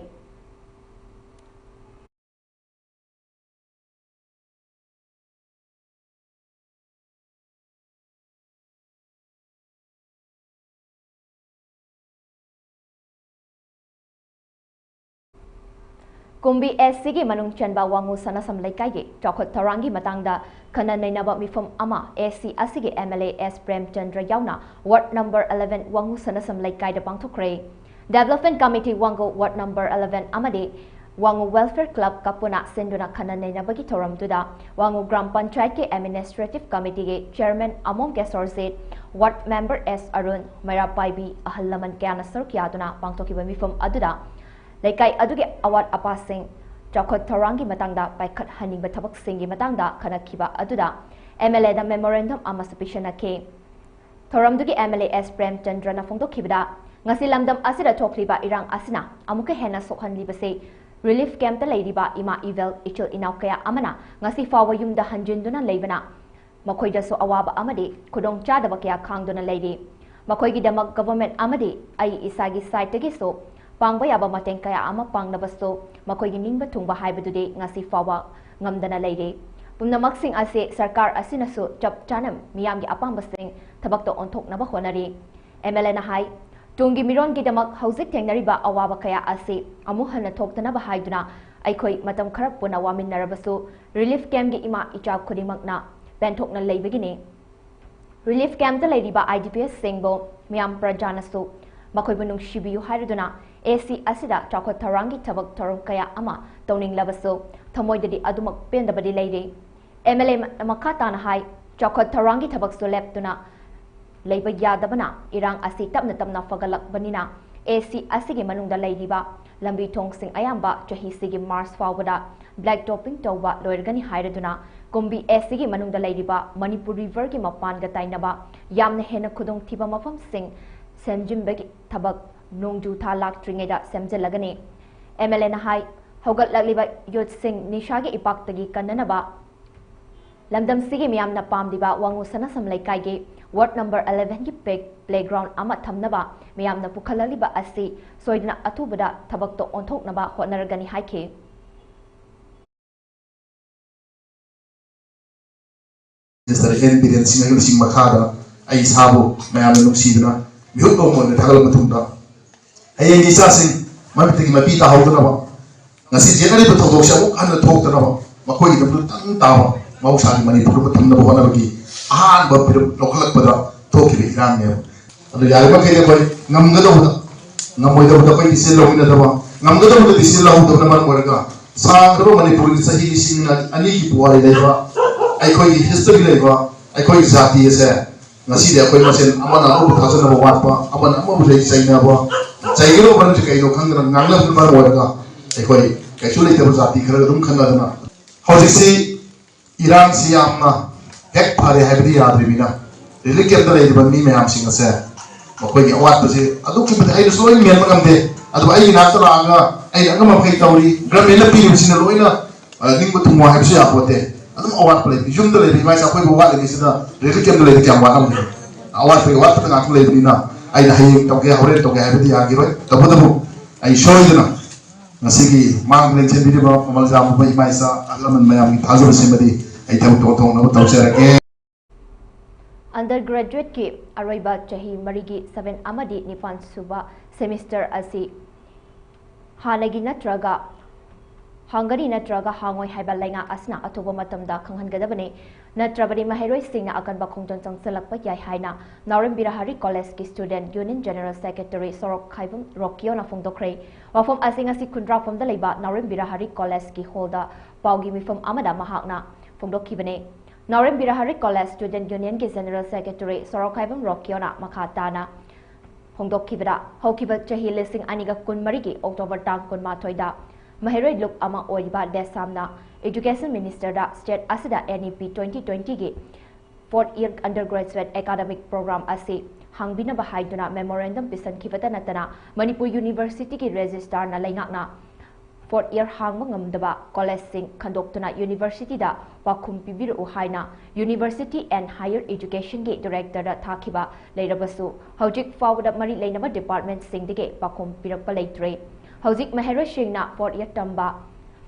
ꯀꯨꯝꯕꯤ ꯑꯦꯁ ꯁꯤꯒꯤ ꯃꯅꯨꯡ ꯆꯟꯕ ꯋꯥꯉꯨ ꯁꯅꯥꯁꯝ ꯂꯩꯀꯥꯏꯒꯤ ꯆꯥꯎꯈꯠ ꯊꯧꯔꯥꯡꯒꯤ ꯃꯇꯥꯡꯗ ꯈꯟꯅ ꯅꯩꯅꯕ ꯃꯤꯐꯝ ꯑꯃ ꯑꯦꯁ ꯁꯤ ꯑꯁꯤꯒꯤ M L A S Premchandra ꯌꯥꯎꯅ ward number eleven ꯋꯥꯉꯨ ꯁꯅꯥꯁꯝ ꯂꯩꯀꯥꯏꯗ ꯄꯥꯡꯊꯣꯛꯈ꯭ꯔꯦ꯫ Development Committee ꯋꯥꯡꯒꯨ ward number eleven ꯑꯃꯗꯤ ꯋꯥꯉꯨ Welfare Club ꯀ ꯄꯨꯟꯅ ꯁꯤꯟꯗꯨꯅ ꯈꯟꯅ ꯅꯩꯅꯕꯒꯤ ꯊꯧꯔꯝꯗꯨꯗ ꯋꯥꯉꯨ ꯒ꯭ꯔꯥꯝ ꯄꯟꯆꯥꯌꯠꯀꯤ Administrative Committeeꯒꯤ Chairman Amom Kesorjit, ward member S Arun, Meira Paibi, ꯑꯍꯜ ꯂꯃꯟ ꯀꯌꯥꯅ ꯁꯔꯨꯛ ꯌꯥꯗꯨꯅ ꯄꯥꯡꯊꯣꯛꯈꯤꯕ ꯃꯤꯐꯝ ꯑꯗꯨꯗ ꯂꯩꯀꯥꯏ ꯑꯗꯨꯒꯤ ꯑꯋꯥꯠ ꯑꯄꯥꯁꯤꯡ, ꯆꯥꯎꯈꯠ ꯊꯧꯔꯥꯡꯒꯤ ꯃꯇꯥꯡꯗ ꯄꯥꯏꯈꯠꯍꯟꯅꯤꯡꯕ ꯊꯕꯛꯁꯤꯡꯒꯤ ꯃꯇꯥꯡꯗ ꯈꯟꯅꯈꯤꯕ ꯑꯗꯨꯗ ꯑꯦꯝ ꯑꯦꯜ ꯑꯦꯗ memorandum ꯑꯃꯁꯨ ꯄꯤꯁꯤꯟꯅꯈꯤ꯫ ꯊꯧꯔꯝꯗꯨꯒꯤ ꯑꯦꯝ ꯑꯦꯜ ꯑꯦ ꯑꯦꯁ ꯄ꯭ꯔꯦꯝꯆꯟꯗ꯭ꯔꯅ ꯐꯣꯡꯗꯣꯛꯈꯤꯕꯗ, ꯉꯁꯤ ꯂꯝꯗꯝ ꯑꯁꯤꯗ ꯊꯣꯛꯂꯤꯕ ꯏꯔꯥꯡ ꯑꯁꯤꯅ ꯑꯃꯨꯛꯀ ꯍꯦꯟꯅ ꯁꯣꯛꯍꯜꯂꯤꯕꯁꯤ relief campꯇ ꯂꯩꯔꯤꯕ ꯏꯃꯥ ꯏꯕꯦꯜ, ꯏꯆꯤꯜ ꯏꯅꯥꯎ ꯀꯌꯥ ꯑꯃꯅ ꯉꯁꯤ ꯐꯥꯎꯕ ꯌꯨꯝꯗ ꯍꯟꯖꯤꯟꯗꯨꯅ ꯂꯩꯕꯅ ꯃꯈꯣꯏꯗꯁꯨ ꯑꯋꯥꯕ ꯑꯃꯗꯤ ꯈꯨꯗꯣꯡꯆꯥꯗꯕ ꯀꯌꯥ ꯈꯥꯡꯗꯨꯅ ꯂꯩꯔꯤ꯫ ꯃꯈꯣꯏꯒꯤꯗꯃꯛ government ꯑꯃꯗꯤ ꯑꯩ ꯏꯁꯥꯒꯤ sideꯇꯒꯤꯁꯨ ꯄꯥꯡꯕ ꯌꯥꯕ ꯃꯇꯦꯡ ꯀꯌꯥ ꯑꯃ ꯄꯥꯡꯅꯕꯁꯨ ꯃꯈꯣꯏꯒꯤ ꯅꯤꯡꯕ ꯊꯨꯡꯕ ꯍꯥꯏꯕꯗꯨꯗꯤ ꯉꯁꯤ ꯐꯥꯎꯕ ꯉꯝꯗꯅ ꯂꯩꯔꯤ꯫ ꯄꯨꯝꯅꯃꯛꯁꯤꯡ ꯑꯁꯤ ꯁꯔꯀꯥꯔ ꯑꯁꯤꯅꯁꯨ ꯆꯞ ꯆꯥꯅ ꯃꯤꯌꯥꯝꯒꯤ ꯑꯄꯥꯝꯕꯁꯤꯡ ꯊꯕꯛꯇ ꯑꯣꯟꯊꯣꯛꯅꯕ ꯍꯣꯠꯅꯔꯤ꯫ ꯑꯦꯝ ꯑꯦꯜ ꯑꯦꯅ ꯍꯥꯏ, ꯇꯨꯡꯒꯤ ꯃꯤꯔꯣꯟꯒꯤꯗꯃꯛ ꯍꯧꯖꯤꯛ ꯊꯦꯡꯅꯔꯤꯕ ꯑꯋꯥꯕ ꯀꯌꯥ ꯑꯁꯤ ꯑꯃꯨꯛ ꯍꯟꯅ ꯊꯣꯛꯇꯅꯕ ꯍꯥꯏꯗꯨꯅ ꯑꯩꯈꯣꯏ ꯃꯇꯝ ꯈꯔ ꯄꯨꯟꯅ ꯋꯥꯃꯤꯟꯅꯔꯕꯁꯨ relief campꯀꯤ ꯏꯃꯥ ꯏꯆꯥ ꯈꯨꯗꯤꯡꯃꯛꯅ ꯄꯦꯟꯊꯣꯛꯅ ꯂꯩꯕꯒꯤꯅꯤ꯫ Relief campꯇ ꯂꯩꯔꯤꯕ I D Pꯁꯁꯤꯡꯕꯨ ꯃꯤꯌꯥꯝ ꯄ꯭ꯔꯖꯥꯅꯁꯨ ꯃꯈꯣꯏꯕꯨ ꯅꯨꯡꯁꯤꯕꯤꯌꯨ ꯍꯥꯏꯔꯗꯨꯅ ꯑꯦꯁ ꯁꯤ ꯑꯁꯤꯗ ꯆꯥꯎꯈꯠ ꯊꯧꯔꯥꯡꯒꯤ ꯊꯕꯛ ꯊꯧꯔꯝ ꯀꯌꯥ ꯑꯃ ꯇꯧꯅꯤꯡꯂꯕꯁꯨ ꯊꯃꯣꯏꯗꯗꯤ ꯑꯗꯨꯃꯛ ꯄꯦꯟꯗꯕꯗꯤ ꯂꯩꯔꯤ꯫ ꯑꯦꯝ ꯑꯦꯜ ꯑꯦꯅ ꯃꯈꯥ ꯇꯥꯅ ꯍꯥꯏ, ꯆꯥꯎꯈꯠ ꯊꯧꯔꯥꯡꯒꯤ ꯊꯕꯛꯁꯨ ꯂꯦꯞꯇꯨꯅ ꯂꯩꯕ ꯌꯥꯗꯕꯅ ꯏꯔꯥꯡ ꯑꯁꯤ ꯇꯞꯅ ꯇꯞꯅ ꯐꯒꯠꯂꯛꯄꯅꯤꯅ, ꯑꯦ ꯁꯤ ꯑꯁꯤꯒꯤ ꯃꯅꯨꯡꯗ ꯂꯩꯔꯤꯕ ꯂꯝꯕꯤ ꯊꯣꯡꯁꯤꯡ ꯑꯌꯥꯝꯕ ꯆꯍꯤꯁꯤꯒꯤ ꯃꯥꯔꯆ ꯐꯥꯎꯕꯗ black topping ꯇꯧꯕ ꯂꯣꯏꯔꯒꯅꯤ ꯍꯥꯏꯔꯗꯨꯅ, ꯀꯨꯝꯕꯤ ꯑꯦ ꯁꯤꯒꯤ ꯃꯅꯨꯡꯗ ꯂꯩꯔꯤꯕ ꯃꯅꯤꯄꯨꯔ ꯔꯤꯚꯔꯒꯤ ꯃꯄꯥꯟꯒ ꯇꯥꯏꯅꯕ ꯌꯥꯝꯅ ꯍꯦꯟꯅ ꯈꯨꯗꯣꯡꯊꯤꯕ ꯃꯐꯝꯁꯤꯡ ꯁꯦꯝꯖꯤꯟꯕꯒꯤ ꯊꯕꯛ ꯅꯣꯡꯖꯨ ꯊꯥ ꯂꯥꯛꯇ꯭ꯔꯤꯉꯩꯗ ꯁꯦꯝꯖꯤꯜꯂꯒꯅꯤ꯫ ꯑꯦꯝ ꯑꯦꯜ ꯑꯦꯅ ꯍꯥꯏ, ꯍꯧꯒꯠꯂꯛꯂꯤꯕ ꯌꯨꯠꯁꯤꯡ ꯅꯤꯁꯥꯒꯤ ꯏꯄꯥꯛꯇꯒꯤ ꯀꯟꯅꯅꯕ ꯂꯝꯗꯝꯁꯤꯒꯤ ꯃꯤꯌꯥꯝꯅ ꯄꯥꯝꯂꯤꯕ ꯋꯥꯉꯨ ꯁꯅꯥꯁꯝ ꯂꯩꯀꯥꯏꯒꯤ ꯋꯥꯔꯗ ꯅꯝꯕꯔ elevenꯒꯤ ꯄꯦꯛ playground ꯑꯃ ꯊꯝꯅꯕ ꯃꯤꯌꯥꯝꯅ ꯄꯨꯈꯠꯂꯛꯂꯤꯕ ꯑꯁꯤ ꯁꯣꯏꯗꯅ ꯑꯊꯨꯕꯗ ꯊꯕꯛꯇ ꯑꯣꯟꯊꯣꯛꯅꯕ ꯍꯣꯠꯅꯔꯒꯅꯤ ꯍꯥꯏꯈꯤ꯫ ꯃꯤꯅꯤꯁꯇꯔ ꯑꯦꯟ ꯕꯤꯔꯦꯟ ꯁꯤꯡꯍꯒꯤ ꯂꯨꯆꯤꯡ ꯃꯈꯥꯗ ꯑꯩ ꯏꯁꯥꯕꯨ ꯃꯌꯥꯝꯅ ꯅꯨꯡꯁꯤꯗꯨꯅ ꯃꯤꯍꯨꯠ ꯅꯣꯡꯃ ꯑꯣꯏꯅ ꯊꯥꯒꯠꯂꯕ ꯃꯇꯨꯡꯗ, ꯍꯌꯦꯡꯒꯤ ꯏꯆꯥꯁꯤꯡ ꯃꯃꯤꯠꯇꯒꯤ ꯃꯄꯤ ꯇꯥꯍꯧꯗꯅꯕ, ꯉꯁꯤ ꯆꯦꯟꯅꯔꯤꯕ ꯊꯧꯗꯣꯛꯁꯤ ꯑꯃꯨꯛ ꯍꯟꯅ ꯊꯣꯛꯇꯅꯕ, ꯃꯈꯣꯏꯒꯤꯗꯃꯛꯇ ꯇꯪ ꯇꯥꯕ ꯃꯍꯧꯁꯥꯒꯤ ꯃꯅꯤꯄꯨꯔ ꯑꯃ ꯊꯝꯅꯕ ꯍꯣꯠꯅꯕꯒꯤ ꯑꯍꯥꯟꯕ ꯐꯤꯔꯦꯞ ꯂꯧꯈꯠꯂꯛꯄꯗ ꯊꯣꯛꯈꯤꯕ ꯏꯔꯥꯡꯅꯦꯕ꯫ ꯑꯗꯨ ꯌꯥꯔꯤꯕꯃꯈꯩꯗꯤ ꯑꯩꯈꯣꯏ ꯉꯝꯒꯗꯧꯕꯗ, ꯉꯝꯃꯣꯏꯗꯧꯕꯗ ꯑꯩꯈꯣꯏ decision ꯂꯧꯃꯤꯟꯅꯗꯕ, ꯉꯝꯒꯗꯧꯕꯗ decision ꯂꯧꯍꯧꯗꯕꯅ ꯃꯔꯝ ꯑꯣꯏꯔꯒ ꯁꯥꯡꯈ꯭ꯔꯕ ꯃꯅꯤꯄꯨꯔꯒꯤ ꯆꯍꯤ ꯂꯤꯁꯤꯡ ꯑꯅꯤꯒꯤ ꯄꯨꯋꯥꯔꯤ ꯂꯩꯕ, ꯑꯩꯈꯣꯏꯒꯤ history ꯂꯩꯕ ꯑꯩꯈꯣꯏꯒꯤ ꯖꯥꯇꯤ ꯑꯁꯦ ꯉꯁꯤꯗꯤ ꯑꯩꯈꯣꯏ ꯃꯁꯦꯟ ꯑꯃꯅ ꯑꯃꯕꯨ ꯊꯥꯖꯅꯕ ꯋꯥꯠꯄ, ꯑꯃꯅ ꯑꯃꯕꯨ ꯍꯦꯛ ꯆꯩꯅꯕ, ꯆꯩꯒꯗꯧꯕ ꯃꯔꯝꯁꯤ ꯀꯩꯅꯣ ꯈꯪꯗꯅ ꯉꯥꯡꯅꯕꯅ ꯃꯔꯝ ꯑꯣꯏꯔꯒ ꯑꯩꯈꯣꯏ ꯀꯩꯁꯨ ꯂꯩꯇꯕ ꯖꯥꯇꯤ ꯈꯔꯒ ꯑꯗꯨꯝ ꯈꯟꯅꯗꯅ ꯍꯧꯖꯤꯛꯁꯤ ꯏꯔꯥꯡꯁꯤ ꯌꯥꯝꯅ ꯍꯦꯛ ꯐꯔꯦ ꯍꯥꯏꯕꯗꯤ ꯌꯥꯗ꯭ꯔꯤꯕꯅꯤꯅ, relief camp ꯇ ꯂꯩꯔꯤꯕ ꯃꯤ ꯃꯌꯥꯝꯁꯤꯡ ꯑꯁꯦ ꯃꯈꯣꯏꯒꯤ ꯑꯋꯥꯠꯄꯁꯦ ꯑꯗꯨꯛꯀꯤ ꯃꯇꯤꯛ ꯑꯩꯅꯁꯨ ꯂꯣꯏꯅ ꯃꯦꯟꯕ ꯉꯝꯗꯦ꯫ ꯑꯗꯨꯕꯨ ꯑꯩꯒꯤ ꯅꯥꯛꯇ ꯂꯥꯛꯑꯒ ꯑꯩꯅ ꯑꯉꯝꯕ ꯃꯈꯩ ꯇꯧꯔꯤ꯫ Government ꯅ ꯄꯤꯔꯤꯕꯁꯤꯅ ꯂꯣꯏꯅ, ꯑ, ꯅꯤꯡꯕ ꯊꯨꯡꯉꯣ ꯍꯥꯏꯕꯁꯨ ꯌꯥꯄꯣꯠꯇꯦ꯫ ꯑꯗꯨꯝ ꯑꯋꯥꯠꯄ ꯂꯩ꯫ ꯌꯨꯝꯗ ꯂꯩꯕ ꯏꯃꯥ ꯏꯆꯥ ꯑꯩꯈꯣꯏꯕꯨ ꯋꯥꯠꯂꯤꯉꯩꯁꯤꯗ relief camp ꯇ ꯂꯩꯕ ꯀꯌꯥꯝ ꯋꯥꯠꯂꯝꯒꯅꯤ? ꯑꯋꯥꯠꯄꯒꯤ ꯑꯋꯥꯠꯄꯗ ꯉꯥꯛꯇ ꯂꯩꯕꯅꯤꯅ ꯑꯩꯅ ꯍꯌꯦꯡ ꯇꯧꯒꯦ, ꯍꯣꯔꯦꯟ ꯇꯧꯒꯦ ꯍꯥꯏꯕꯗꯤ ꯌꯥꯈꯤꯔꯣꯏ꯫ ꯇꯧꯕꯇꯕꯨ ꯑꯩ ꯁꯣꯏꯗꯅ ꯉꯁꯤꯒꯤ ꯃꯥꯡꯗ ꯂꯦꯡꯁꯤꯟꯕꯤꯔꯤꯕ ꯃꯃꯜ ꯌꯥꯝꯂꯕ ꯏꯃꯥ ꯏꯆꯥ ꯑꯍꯜ ꯂꯃꯟ ꯃꯌꯥꯝꯒꯤ ꯊꯥꯖꯕꯁꯤꯃꯗꯤ ꯑꯩ ꯊꯕꯛꯇ ꯑꯣꯟꯊꯣꯛꯅꯕ ꯇꯧꯖꯔꯒꯦ꯫ Under graduate ꯀꯤ ꯑꯔꯣꯏꯕ ꯆꯍꯤ ꯃꯔꯤꯒꯤ seven ꯑꯃꯗꯤ ꯅꯤꯄꯥꯟ ꯁꯨꯕ semester ꯑꯁꯤ ꯍꯥꯟꯅꯒꯤ ꯅꯠꯇ꯭ꯔꯒ ꯍꯥꯡꯒꯅꯤ ꯅꯠꯇ꯭ꯔꯒ ꯍꯥꯡꯉꯣꯏ ꯍꯥꯏꯕ ꯂꯩꯉꯥꯛ ꯑꯁꯤꯅ ꯑꯊꯨꯕ ꯃꯇꯝꯗ ꯈꯪꯍꯟꯒꯗꯕꯅꯤ꯫ ꯅꯠꯇ꯭ꯔꯕꯗꯤ ꯃꯍꯩꯔꯣꯏꯁꯤꯡꯅ ꯑꯀꯟꯕ ꯈꯣꯡꯖꯪ ꯆꯪꯁꯤꯜꯂꯛꯄ ꯌꯥꯏ ꯍꯥꯏꯅ ꯅꯥꯎꯔꯦꯝ ꯕꯤꯔꯥꯍꯥꯔꯤ College ꯀꯤ student union general secretary ꯁꯣꯔꯣꯛꯈꯥꯏꯕꯝ ꯔꯣꯀꯤꯌꯣꯅ ꯐꯣꯡꯗꯣꯛꯈ꯭ꯔꯦ꯫ ꯋꯥꯐꯝ ꯑꯁꯤ ꯉꯁꯤ ꯈꯨꯟꯗ꯭ꯔꯥꯛꯄꯝꯗ ꯂꯩꯕ ꯅꯥꯎꯔꯦꯝ ꯕꯤꯔꯥꯍꯥꯔꯤ College ꯀꯤ hall ꯗ ꯄꯥꯎꯒꯤ ꯃꯤꯐꯝ ꯑꯃꯗ ꯃꯍꯥꯛꯅ ꯐꯣꯡꯗꯣꯛꯈꯤꯕꯅꯤ꯫ ꯅꯥꯎꯔꯦꯝ Birahari college student ꯌꯨꯅꯤꯌꯟꯒꯤ general secretary ꯁꯣꯔꯣꯛꯈꯥꯏꯕꯝ ꯔꯣꯀꯤꯌꯣꯅ ꯃꯈꯥ ꯇꯥꯅ ꯐꯣꯡꯗꯣꯛꯈꯤꯕꯗ, ꯍꯧꯈꯤꯕ ꯆꯍꯤ ꯂꯤꯁꯤꯡ ꯑꯅꯤꯒ ꯀꯨꯟꯃꯔꯤꯒꯤ ꯑꯣꯛꯇꯣꯕꯔ ꯇꯥꯡ ꯀꯨꯟꯃꯥꯊꯣꯏꯗ ꯃꯍꯩꯔꯣꯏ ꯂꯨꯞ ꯑꯃ ꯑꯣꯏꯔꯤꯕ ꯗꯦꯁꯥꯝꯅ ꯏꯗꯨꯀꯦꯁꯟ ꯃꯤꯅꯤꯁꯇꯔꯗ ꯁ꯭ꯇꯦꯠ ꯑꯁꯤꯗ N E P twenty twenty ꯒꯤ fourth year undergraduate academic program ꯑꯁꯤ ꯍꯥꯡꯕꯤꯅꯕ ꯍꯥꯏꯗꯨꯅ ꯃꯦꯃꯣꯔꯦꯟꯗꯝ ꯄꯤꯁꯟꯈꯤꯕꯇ ꯅꯠꯇꯅ, ꯃꯅꯤꯄꯨꯔ ꯌꯨꯅꯤꯚꯔꯁꯤꯇꯤꯒꯤ ꯔꯦꯖꯤꯁꯇ꯭ꯔꯥꯔꯅ ꯂꯩꯉꯥꯛꯅ fourth year ꯍꯥꯡꯕ ꯉꯝꯗꯕ ꯀꯣꯂꯦꯖꯁꯤꯡ ꯈꯟꯗꯣꯛꯇꯨꯅ ꯌꯨꯅꯤꯚꯔꯁꯤꯇꯤꯗ ꯄꯥꯎꯈꯨꯝ ꯄꯤꯕꯤꯔꯛꯎ ꯍꯥꯏꯅ University and Higher Educationꯒꯤ ꯗꯤꯔꯦꯛꯇꯔꯗ ꯊꯥꯈꯤꯕ ꯂꯩꯔꯕꯁꯨ, ꯍꯧꯖꯤꯛ ꯐꯥꯎꯕꯗ ꯃꯔꯤ ꯂꯩꯅꯕ ꯗꯤꯄꯥꯔꯠꯃꯦꯟꯠꯁꯤꯡꯗꯒꯤ ꯄꯥꯎꯈꯨꯝ ꯄꯤꯔꯛꯄ ꯂꯩꯇ꯭ꯔꯦ꯫ ꯍꯧꯖꯤꯛ ꯃꯍꯩꯔꯣꯏꯁꯤꯡꯅ fourth year ꯇꯝꯕ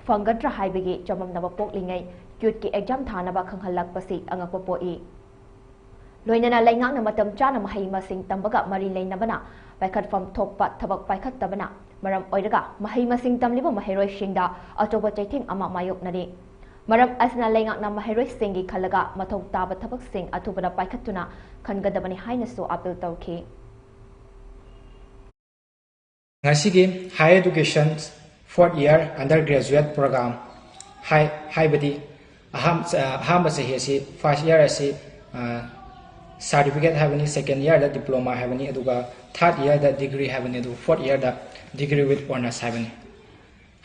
ꯐꯪꯒꯗ꯭ꯔꯥ ꯍꯥꯏꯕꯒꯤ ꯆꯃꯝꯅꯕ ꯄꯣꯛꯂꯤꯉꯩ, ꯀ꯭ꯌꯨꯠꯀꯤ ꯑꯦꯛꯖꯥꯝ ꯊꯥꯅꯕ ꯈꯪꯍꯜꯂꯛꯄꯁꯤ ꯑꯉꯛꯄ ꯄꯣꯛꯏ꯫ ꯂꯣꯏꯅꯅ ꯂꯩꯉꯥꯛꯅ ꯃꯇꯝ ꯆꯥꯅ ꯃꯍꯩ ꯃꯁꯤꯡ ꯇꯝꯕꯒ ꯃꯔꯤ ꯂꯩꯅꯕꯅ ꯄꯥꯏꯈꯠꯐꯝ ꯊꯣꯛꯄ ꯊꯕꯛ ꯄꯥꯏꯈꯠꯇꯕꯅ ꯃꯔꯝ ꯑꯣꯏꯔꯒ, ꯃꯍꯩ ꯃꯁꯤꯡ ꯇꯝꯂꯤꯕ ꯃꯍꯩꯔꯣꯏꯁꯤꯡꯗ ꯑꯆꯧꯕ ꯆꯩꯊꯦꯡ ꯑꯃ ꯃꯥꯌꯣꯛꯅꯔꯤ꯫ ꯃꯔꯝ ꯑꯁꯤꯅ, ꯂꯩꯉꯥꯛꯅ ꯃꯍꯩꯔꯣꯏꯁꯤꯡꯒꯤ ꯈꯜꯂꯒ ꯃꯊꯧ ꯇꯥꯕ ꯊꯕꯛꯁꯤꯡ ꯑꯊꯨꯕꯗ ꯄꯥꯏꯈꯠꯇꯨꯅ ꯈꯟꯒꯗꯕꯅꯤ ꯍꯥꯏꯅꯁꯨ ꯑꯥꯄꯤꯜ ꯇꯧꯈꯤ꯫ ꯉꯁꯤꯒꯤ Higher Education fourth year undergraduate program ꯍꯥꯏ-, ꯍꯥꯏꯕꯗꯤ ꯑꯍꯥꯝ-, ꯑꯍꯥꯟꯕ ꯆꯍꯤ ꯑꯁꯤ, first year ꯑꯁꯤ, ꯑ, certificate ꯍꯥꯏꯕꯅꯤ, second year ꯗ diploma ꯍꯥꯏꯕꯅꯤ, ꯑꯗꯨꯒ third year ꯗ degree ꯍꯥꯏꯕꯅꯤ, ꯑꯗꯨꯒ fourth year the degree with honours ꯍꯥꯏꯕꯅꯤ꯫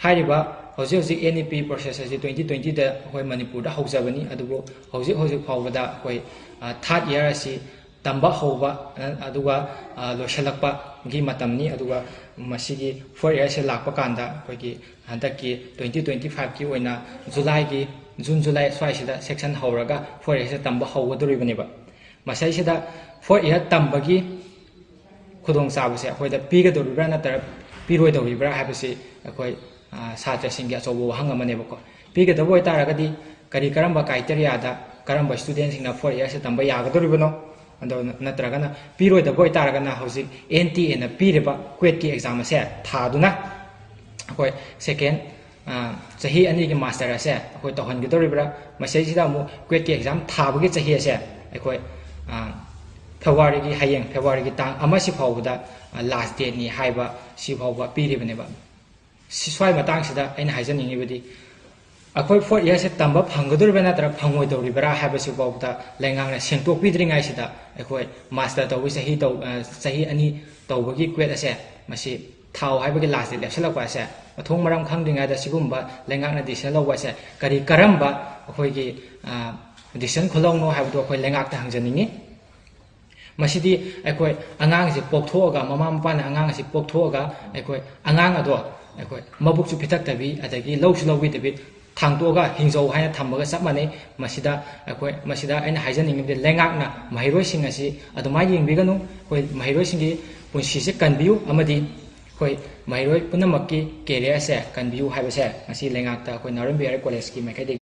ꯍꯥꯏꯔꯤꯕ ꯍꯧꯖꯤꯛ ꯍꯧꯖꯤꯛ N E P process ꯑꯁꯤ twenty twenty ꯗ ꯑꯩꯈꯣꯏ ꯃꯅꯤꯄꯨꯔꯗ ꯍꯧꯖꯕꯅꯤ, ꯑꯗꯨꯕꯨ ꯍꯧꯖꯤꯛ ꯍꯧꯖꯤꯛ ꯐꯥꯎꯕꯗ ꯑꯩꯈꯣꯏ, ꯑ, third year ꯑꯁꯤ ꯇꯝꯕ ꯍꯧꯕ, ꯑ, ꯑꯗꯨꯒ, ꯑ, ꯂꯣꯏꯁꯤꯜꯂꯛꯄꯒꯤ ꯃꯇꯝꯅꯤ꯫ ꯑꯗꯨꯒ ꯃꯁꯤꯒꯤ fourth year ꯁꯦ ꯂꯥꯛꯄ ꯀꯥꯟꯗ ꯑꯩꯈꯣꯏꯒꯤ ꯍꯟꯗꯛꯀꯤ twenty twenty five ꯀꯤ ꯑꯣꯏꯅ July ꯒꯤ, June July ꯁ꯭ꯋꯥꯏꯁꯤꯗ section ꯍꯧꯔꯒ fourth year ꯁꯦ ꯇꯝꯕ ꯍꯧꯒꯗꯧꯔꯤꯕꯅꯦꯕ꯫ ꯃꯁꯤꯁꯤꯗ fourth year ꯇꯝꯕꯒꯤ ꯈꯨꯗꯣꯡꯆꯥꯕꯁꯦ ꯑꯩꯈꯣꯏꯗ ꯄꯤꯒꯗꯧꯔꯤꯕ꯭ꯔꯥ ꯅꯠꯇ꯭ꯔꯒ ꯄꯤꯔꯣꯏꯗꯧꯔꯤꯕ꯭ꯔꯥ ꯍꯥꯏꯕꯁꯤ ꯑꯩꯈꯣꯏ, ꯑ, ꯁꯥꯇ꯭ꯔꯁꯤꯡꯒꯤ ꯑꯆꯧꯕ ꯋꯥꯍꯪ ꯑꯃꯅꯦꯕꯀꯣ꯫ ꯄꯤꯒꯗꯕ ꯑꯣꯏꯇꯥꯔꯒꯗꯤ ꯀꯔꯤ ꯀꯔꯝꯕ criteria ꯗ ꯀꯔꯝꯕ student ꯁꯤꯡꯅ fourth year ꯁꯦ ꯇꯝꯕ ꯌꯥꯒꯗꯧꯔꯤꯕꯅꯣ? ꯑꯗꯣ ꯅꯠꯇ꯭ꯔꯒꯅ ꯄꯤꯔꯣꯏꯗꯕ ꯑꯣꯏꯇꯥꯔꯒꯅ ꯍꯧꯖꯤꯛ N T A ꯅ ꯄꯤꯔꯤꯕ ꯀ꯭ꯋꯦꯠꯀꯤ exam ꯑꯁꯦ ꯊꯥꯗꯨꯅ ꯑꯩꯈꯣꯏ second, ꯑ, ꯆꯍꯤ ꯑꯅꯤꯒꯤ master ꯑꯁꯦ ꯑꯩꯈꯣꯏ ꯇꯧꯍꯟꯒꯗꯧꯔꯤꯕ꯭ꯔꯥ? ꯃꯁꯤꯁꯤꯗ ꯑꯃꯨꯛ ꯀ꯭ꯋꯦꯠꯀꯤ exam ꯊꯥꯕꯒꯤ ꯆꯍꯤ ꯑꯁꯦ ꯑꯩꯈꯣꯏ, ꯑ, February ꯒꯤ, ꯍꯌꯦꯡ February ꯒꯤ ꯇꯥꯡ ꯑꯃꯁꯤ ꯐꯥꯎꯕꯗ, ꯑ, last date ꯅꯤ ꯍꯥꯏꯕ ꯁꯤ ꯐꯥꯎꯕ ꯄꯤꯔꯤꯕꯅꯦꯕ꯫ ꯁꯤ, ꯁ꯭ꯋꯥꯏ ꯃꯇꯥꯡꯁꯤꯗ ꯑꯩꯅ ꯍꯥꯏꯖꯅꯤꯡꯉꯤꯕꯗꯤ, ꯑꯩꯈꯣꯏ ꯐꯣꯔꯠ ꯏꯌꯥꯔꯁꯦ ꯇꯝꯕ ꯐꯪꯒꯗꯧꯔꯤꯕ꯭ꯔꯥ ꯅꯠꯇ꯭ꯔꯒ ꯐꯪꯉꯣꯏꯗꯧꯔꯤꯕ꯭ꯔꯥ ꯍꯥꯏꯕꯁꯤꯐꯥꯎꯗ ꯂꯩꯉꯥꯛꯅ ꯁꯦꯡꯗꯣꯛꯄꯤꯗ꯭ꯔꯤꯉꯩꯁꯤꯗ, ꯑꯩꯈꯣꯏ ꯃꯥꯁꯇꯔ ꯇꯧꯕꯒꯤ ꯆꯍꯤ ꯇꯧ-, ꯑ, ꯆꯍꯤ ꯑꯅꯤ ꯇꯧꯕꯒꯤ ꯀ꯭ꯋꯦꯠ ꯑꯁꯦ ꯃꯁꯤ ꯊꯥꯎ ꯍꯥꯏꯕꯒꯤ ꯂꯥꯁꯇ ꯂꯦꯞꯁꯤꯜꯂꯛꯄ ꯑꯁꯦ, ꯃꯊꯣꯡ ꯃꯔꯝ ꯈꯪꯗ꯭ꯔꯤꯉꯩꯗ ꯁꯤꯒꯨꯝꯕ ꯂꯩꯉꯥꯛꯅ ꯗꯤꯁꯤꯖꯟ ꯂꯧꯕ ꯑꯁꯦ ꯀꯔꯤ ꯀꯔꯝꯕ ꯑꯩꯈꯣꯏꯒꯤ, ꯑ, ꯗꯤꯁꯤꯖꯟ ꯈꯨꯂꯧꯅꯣ ꯍꯥꯏꯕꯗꯨ ꯑꯩꯈꯣꯏ ꯂꯩꯉꯥꯛꯇ ꯍꯪꯖꯅꯤꯡꯉꯤ꯫ ꯃꯁꯤꯗꯤ ꯑꯩꯈꯣꯏ ꯑꯉꯥꯡꯁꯦ ꯄꯣꯛꯊꯣꯛꯑꯒ, ꯃꯃꯥ ꯃꯄꯥꯅ ꯑꯉꯥꯡ ꯑꯁꯤ ꯄꯣꯛꯊꯣꯛꯑꯒ, ꯑꯩꯈꯣꯏ ꯑꯉꯥꯡ ꯑꯗꯣ ꯑꯩꯈꯣꯏ ꯃꯕꯨꯛꯁꯨ ꯄꯤꯊꯛꯇꯕꯤ, ꯑꯗꯒꯤ ꯂꯧꯁꯨ ꯂꯧꯕꯤꯗꯕꯤ, ꯊꯥꯡꯗꯣꯛꯑꯒ ꯍꯤꯡꯖꯧ ꯍꯥꯏꯅ ꯊꯝꯕꯒ ꯆꯞ ꯃꯥꯟꯅꯩ꯫ ꯃꯁꯤꯗ ꯑꯩꯈꯣꯏ, ꯃꯁꯤꯗ ꯑꯩꯅ ꯍꯥꯏꯖꯅꯤꯡꯉꯤꯕꯗꯤ, ꯂꯩꯉꯥꯛꯅ ꯃꯍꯩꯔꯣꯏꯁꯤꯡ ꯑꯁꯤ ꯑꯗꯨꯃꯥꯏꯅ ꯌꯦꯡꯕꯤꯒꯅꯨ꯫ ꯑꯩꯈꯣꯏ ꯃꯍꯩꯔꯣꯏꯁꯤꯡꯒꯤ ꯄꯨꯟꯁꯤꯁꯦ ꯀꯟꯕꯤꯌꯨ, ꯑꯃꯗꯤ ꯑꯩꯈꯣꯏ ꯃꯍꯩꯔꯣꯏ ꯄꯨꯝꯅꯃꯛꯀꯤ ꯀꯦꯔꯤꯌꯔꯁꯦ ꯀꯟꯕꯤꯌꯨ ꯍꯥꯏꯕꯁꯦ ꯉꯁꯤ ꯂꯩꯉꯥꯛꯇ ꯑꯩꯈꯣꯏ ꯅꯥꯎꯔꯦꯝ ꯕꯤ ꯑꯥꯔ ꯀꯣꯂꯦꯖꯀꯤ ꯃꯥꯏꯀꯩꯗꯒꯤ꯫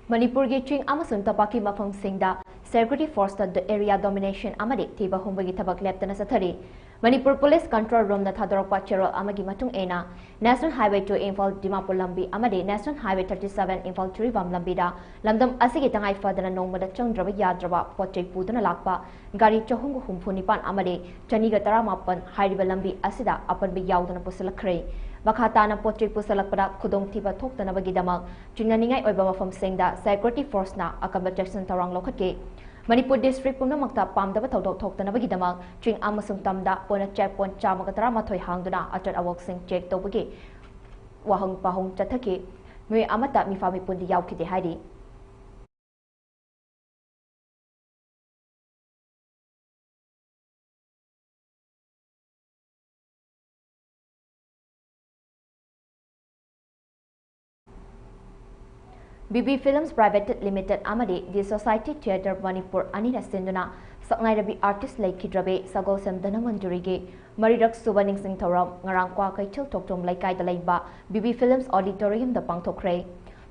ꯃꯅꯤꯄꯨꯔꯒꯤ ꯆꯤꯡ ꯑꯃꯁꯨꯡ ꯇꯝꯄꯥꯛꯀꯤ ꯃꯐꯝꯁꯤꯡꯗ security forceꯇ ꯗ-, area domination ꯑꯃꯗꯤ ꯊꯤꯕ ꯍꯨꯝꯕꯒꯤ ꯊꯕꯛ ꯂꯦꯞꯇꯅ ꯆꯠꯊꯔꯤ꯫ ꯃꯅꯤꯄꯨꯔ Police Control Roomꯅ ꯊꯥꯗꯣꯔꯛꯄ ꯆꯦꯔꯣꯜ ꯑꯃꯒꯤ ꯃꯇꯨꯡ ꯏꯟꯅ, National Highway two Imphal Dimapur ꯂꯝꯕꯤ ꯑꯃꯗꯤ National Highway thirty seven Imphal Jiribam ꯂꯝꯕꯤꯗ ꯂꯝꯗꯝ ꯑꯁꯤꯒꯤ ꯇꯉꯥꯏ ꯐꯗꯅ ꯅꯣꯡꯃꯗ ꯆꯪꯗ꯭ꯔꯕ ꯌꯥꯗ꯭ꯔꯕ ꯄꯣꯠ ꯆꯩ ꯄꯨꯗꯨꯅ ꯂꯥꯛꯄ ꯒꯥꯔꯤ ꯆꯍꯨꯝꯒ ꯍꯨꯝꯐꯨ ꯅꯤꯄꯥꯟ ꯑꯃꯗꯤ ꯆꯅꯤꯒ ꯇꯔꯥꯃꯥꯄꯟ ꯍꯥꯏꯔꯤꯕ ꯂꯝꯕꯤ ꯑꯁꯤꯗ ꯑꯄꯟꯕ ꯌꯥꯎꯗꯅ ꯄꯨꯁꯤꯜꯂꯛꯈ꯭ꯔꯦ꯫ ꯃꯈꯥ ꯇꯥꯅ ꯄꯣꯠ ꯆꯩ ꯄꯨꯁꯤꯜꯂꯛꯄꯗ ꯈꯨꯗꯣꯡꯊꯤꯕ ꯊꯣꯛꯇꯅꯕꯒꯤꯗꯃꯛ ꯆꯤꯡꯅꯅꯤꯡꯉꯥꯏ ꯑꯣꯏꯕ ꯃꯐꯝꯁꯤꯡꯗ security forceꯅ ꯑꯀꯟꯕ ꯆꯦꯛꯁꯤꯟ ꯊꯧꯔꯥꯡ ꯂꯧꯈꯠꯈꯤ꯫ ꯃꯅꯤꯄꯨꯔ district ꯄꯨꯝꯅꯃꯛꯇ ꯄꯥꯝꯗꯕ ꯊꯧꯗꯣꯛ ꯊꯣꯛꯇꯅꯕꯒꯤꯗꯃꯛ ꯆꯤꯡ ꯑꯃꯁꯨꯡ ꯇꯝꯗ ꯄꯨꯟꯅ check point ꯆꯥꯝꯃꯒ ꯇꯔꯥꯃꯥꯊꯣꯏ ꯍꯥꯡꯗꯨꯅ ꯑꯆꯠ ꯑꯋꯣꯛꯁꯤꯡ check ꯇꯧꯕꯒꯤ ꯋꯥꯍꯪ ꯄꯥꯎꯍꯪ ꯆꯠꯊꯈꯤ꯫ ꯃꯤꯑꯣꯏ ꯑꯃꯠꯇ ꯃꯤꯐꯥ ꯃꯤꯄꯨꯟꯗꯤ ꯌꯥꯎꯈꯤꯗꯦ ꯍꯥꯏꯔꯤ꯫ B B Films Private Limited ꯑꯃꯗꯤ The Society Theatre ꯃꯅꯤꯄꯨꯔ ꯑꯅꯤꯅ ꯁꯤꯟꯗꯨꯅ ꯁꯛꯅꯥꯏꯔꯕꯤ artist ꯂꯩꯈꯤꯗ꯭ꯔꯕꯤ ꯁꯒꯣꯜꯁꯦꯝ ꯙꯅꯃꯟꯖꯨꯔꯤꯒꯤ ꯃꯔꯤꯔꯛ ꯁꯨꯕ ꯅꯤꯡꯁꯤꯡ ꯊꯧꯔꯝ ꯉꯔꯥꯡ ꯀ꯭ꯋꯥꯀꯩꯊꯦꯜ ꯊꯣꯛꯆꯣꯝ ꯂꯩꯀꯥꯏꯗ ꯂꯩꯕ ꯕꯤ ꯕꯤ Films Auditoriumꯗ ꯄꯥꯡꯊꯣꯛꯈ꯭ꯔꯦ꯫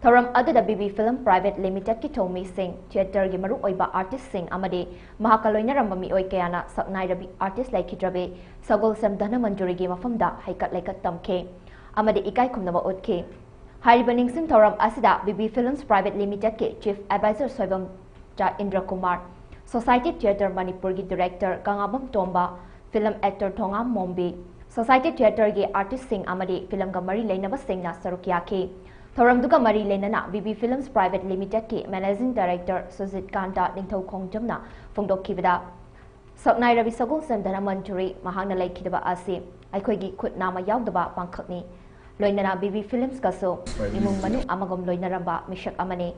ꯊꯧꯔꯝ ꯑꯗꯨꯗ ꯕꯤ ꯕꯤ Film Private Limitedꯀꯤ ꯊꯧꯃꯤꯁꯤꯡ, theatreꯒꯤ ꯃꯔꯨꯑꯣꯏꯕ artistꯁꯤꯡ ꯑꯃꯗꯤ ꯃꯍꯥꯛꯀ ꯂꯣꯏꯅꯔꯝꯕ ꯃꯤꯑꯣꯏ ꯀꯌꯥꯅ ꯁꯛꯅꯥꯏꯔꯕꯤ artist ꯂꯩꯈꯤꯗ꯭ꯔꯕꯤ ꯁꯒꯣꯜꯁꯦꯝ ꯙꯅꯃꯟꯖꯨꯔꯤꯒꯤ ꯃꯐꯝꯗ ꯍꯩꯀꯠ ꯂꯩꯀꯠ ꯇꯝꯈꯤ ꯑꯃꯗꯤ ꯏꯀꯥꯏ ꯈꯨꯝꯅꯕ ꯎꯠꯈꯤ꯫ ꯍꯥꯏꯔꯤꯕ ꯅꯤꯡꯁꯤꯡ ꯊꯧꯔꯝ ꯑꯁꯤꯗ B B Films Private Limitedꯀꯤ Chief Advisor ꯁꯣꯏꯕꯝꯆꯥ ꯏꯟꯗ꯭ꯔꯀꯨꯃꯥꯔ, Society Theatre ꯃꯅꯤꯄꯨꯔꯒꯤ Director ꯀꯉꯥꯕꯝ ꯇꯣꯝꯕ, film actor ꯊꯣꯉꯥꯝ ꯃꯣꯝꯕꯤ, Society Theatreꯒꯤ artistꯁꯤꯡ ꯑꯃꯗꯤ filmꯒ ꯃꯔꯤ ꯂꯩꯅꯕꯁꯤꯡꯅ ꯁꯔꯨꯛ ꯌꯥꯈꯤ꯫ ꯊꯧꯔꯝꯗꯨꯒ ꯃꯔꯤ ꯂꯩꯅꯅ ꯕꯤꯕꯤ films private ꯂꯤꯃꯤꯇꯦꯗꯀꯤ managing director Sujit ꯀꯥꯟꯇ ꯅꯤꯡꯊꯧ ꯈꯣꯡꯖꯝꯅ ꯐꯣꯡꯗꯣꯛꯈꯤꯕꯗ, ꯁꯛꯅꯥꯏꯔꯕꯤ ꯁꯒꯣꯜꯁꯦꯝ ꯙꯅꯃꯟꯖꯨꯔꯤ ꯃꯍꯥꯛꯅ ꯂꯩꯈꯤꯗꯕ ꯑꯁꯤ ꯑꯩꯈꯣꯏꯒꯤ ꯈꯨꯠ ꯅꯥꯝꯃ ꯌꯥꯎꯗꯕ ꯄꯥꯡꯈꯛꯅꯤ꯫ ꯂꯣꯏꯅꯅ ꯕꯤꯕꯤ ꯐꯤꯂꯝꯁꯀꯁꯨ ꯏꯃꯨꯡ ꯃꯅꯨꯡ ꯑꯃꯒꯨꯝ ꯂꯣꯏꯅꯔꯝꯕ ꯃꯤꯁꯛ ꯑꯃꯅꯤ꯫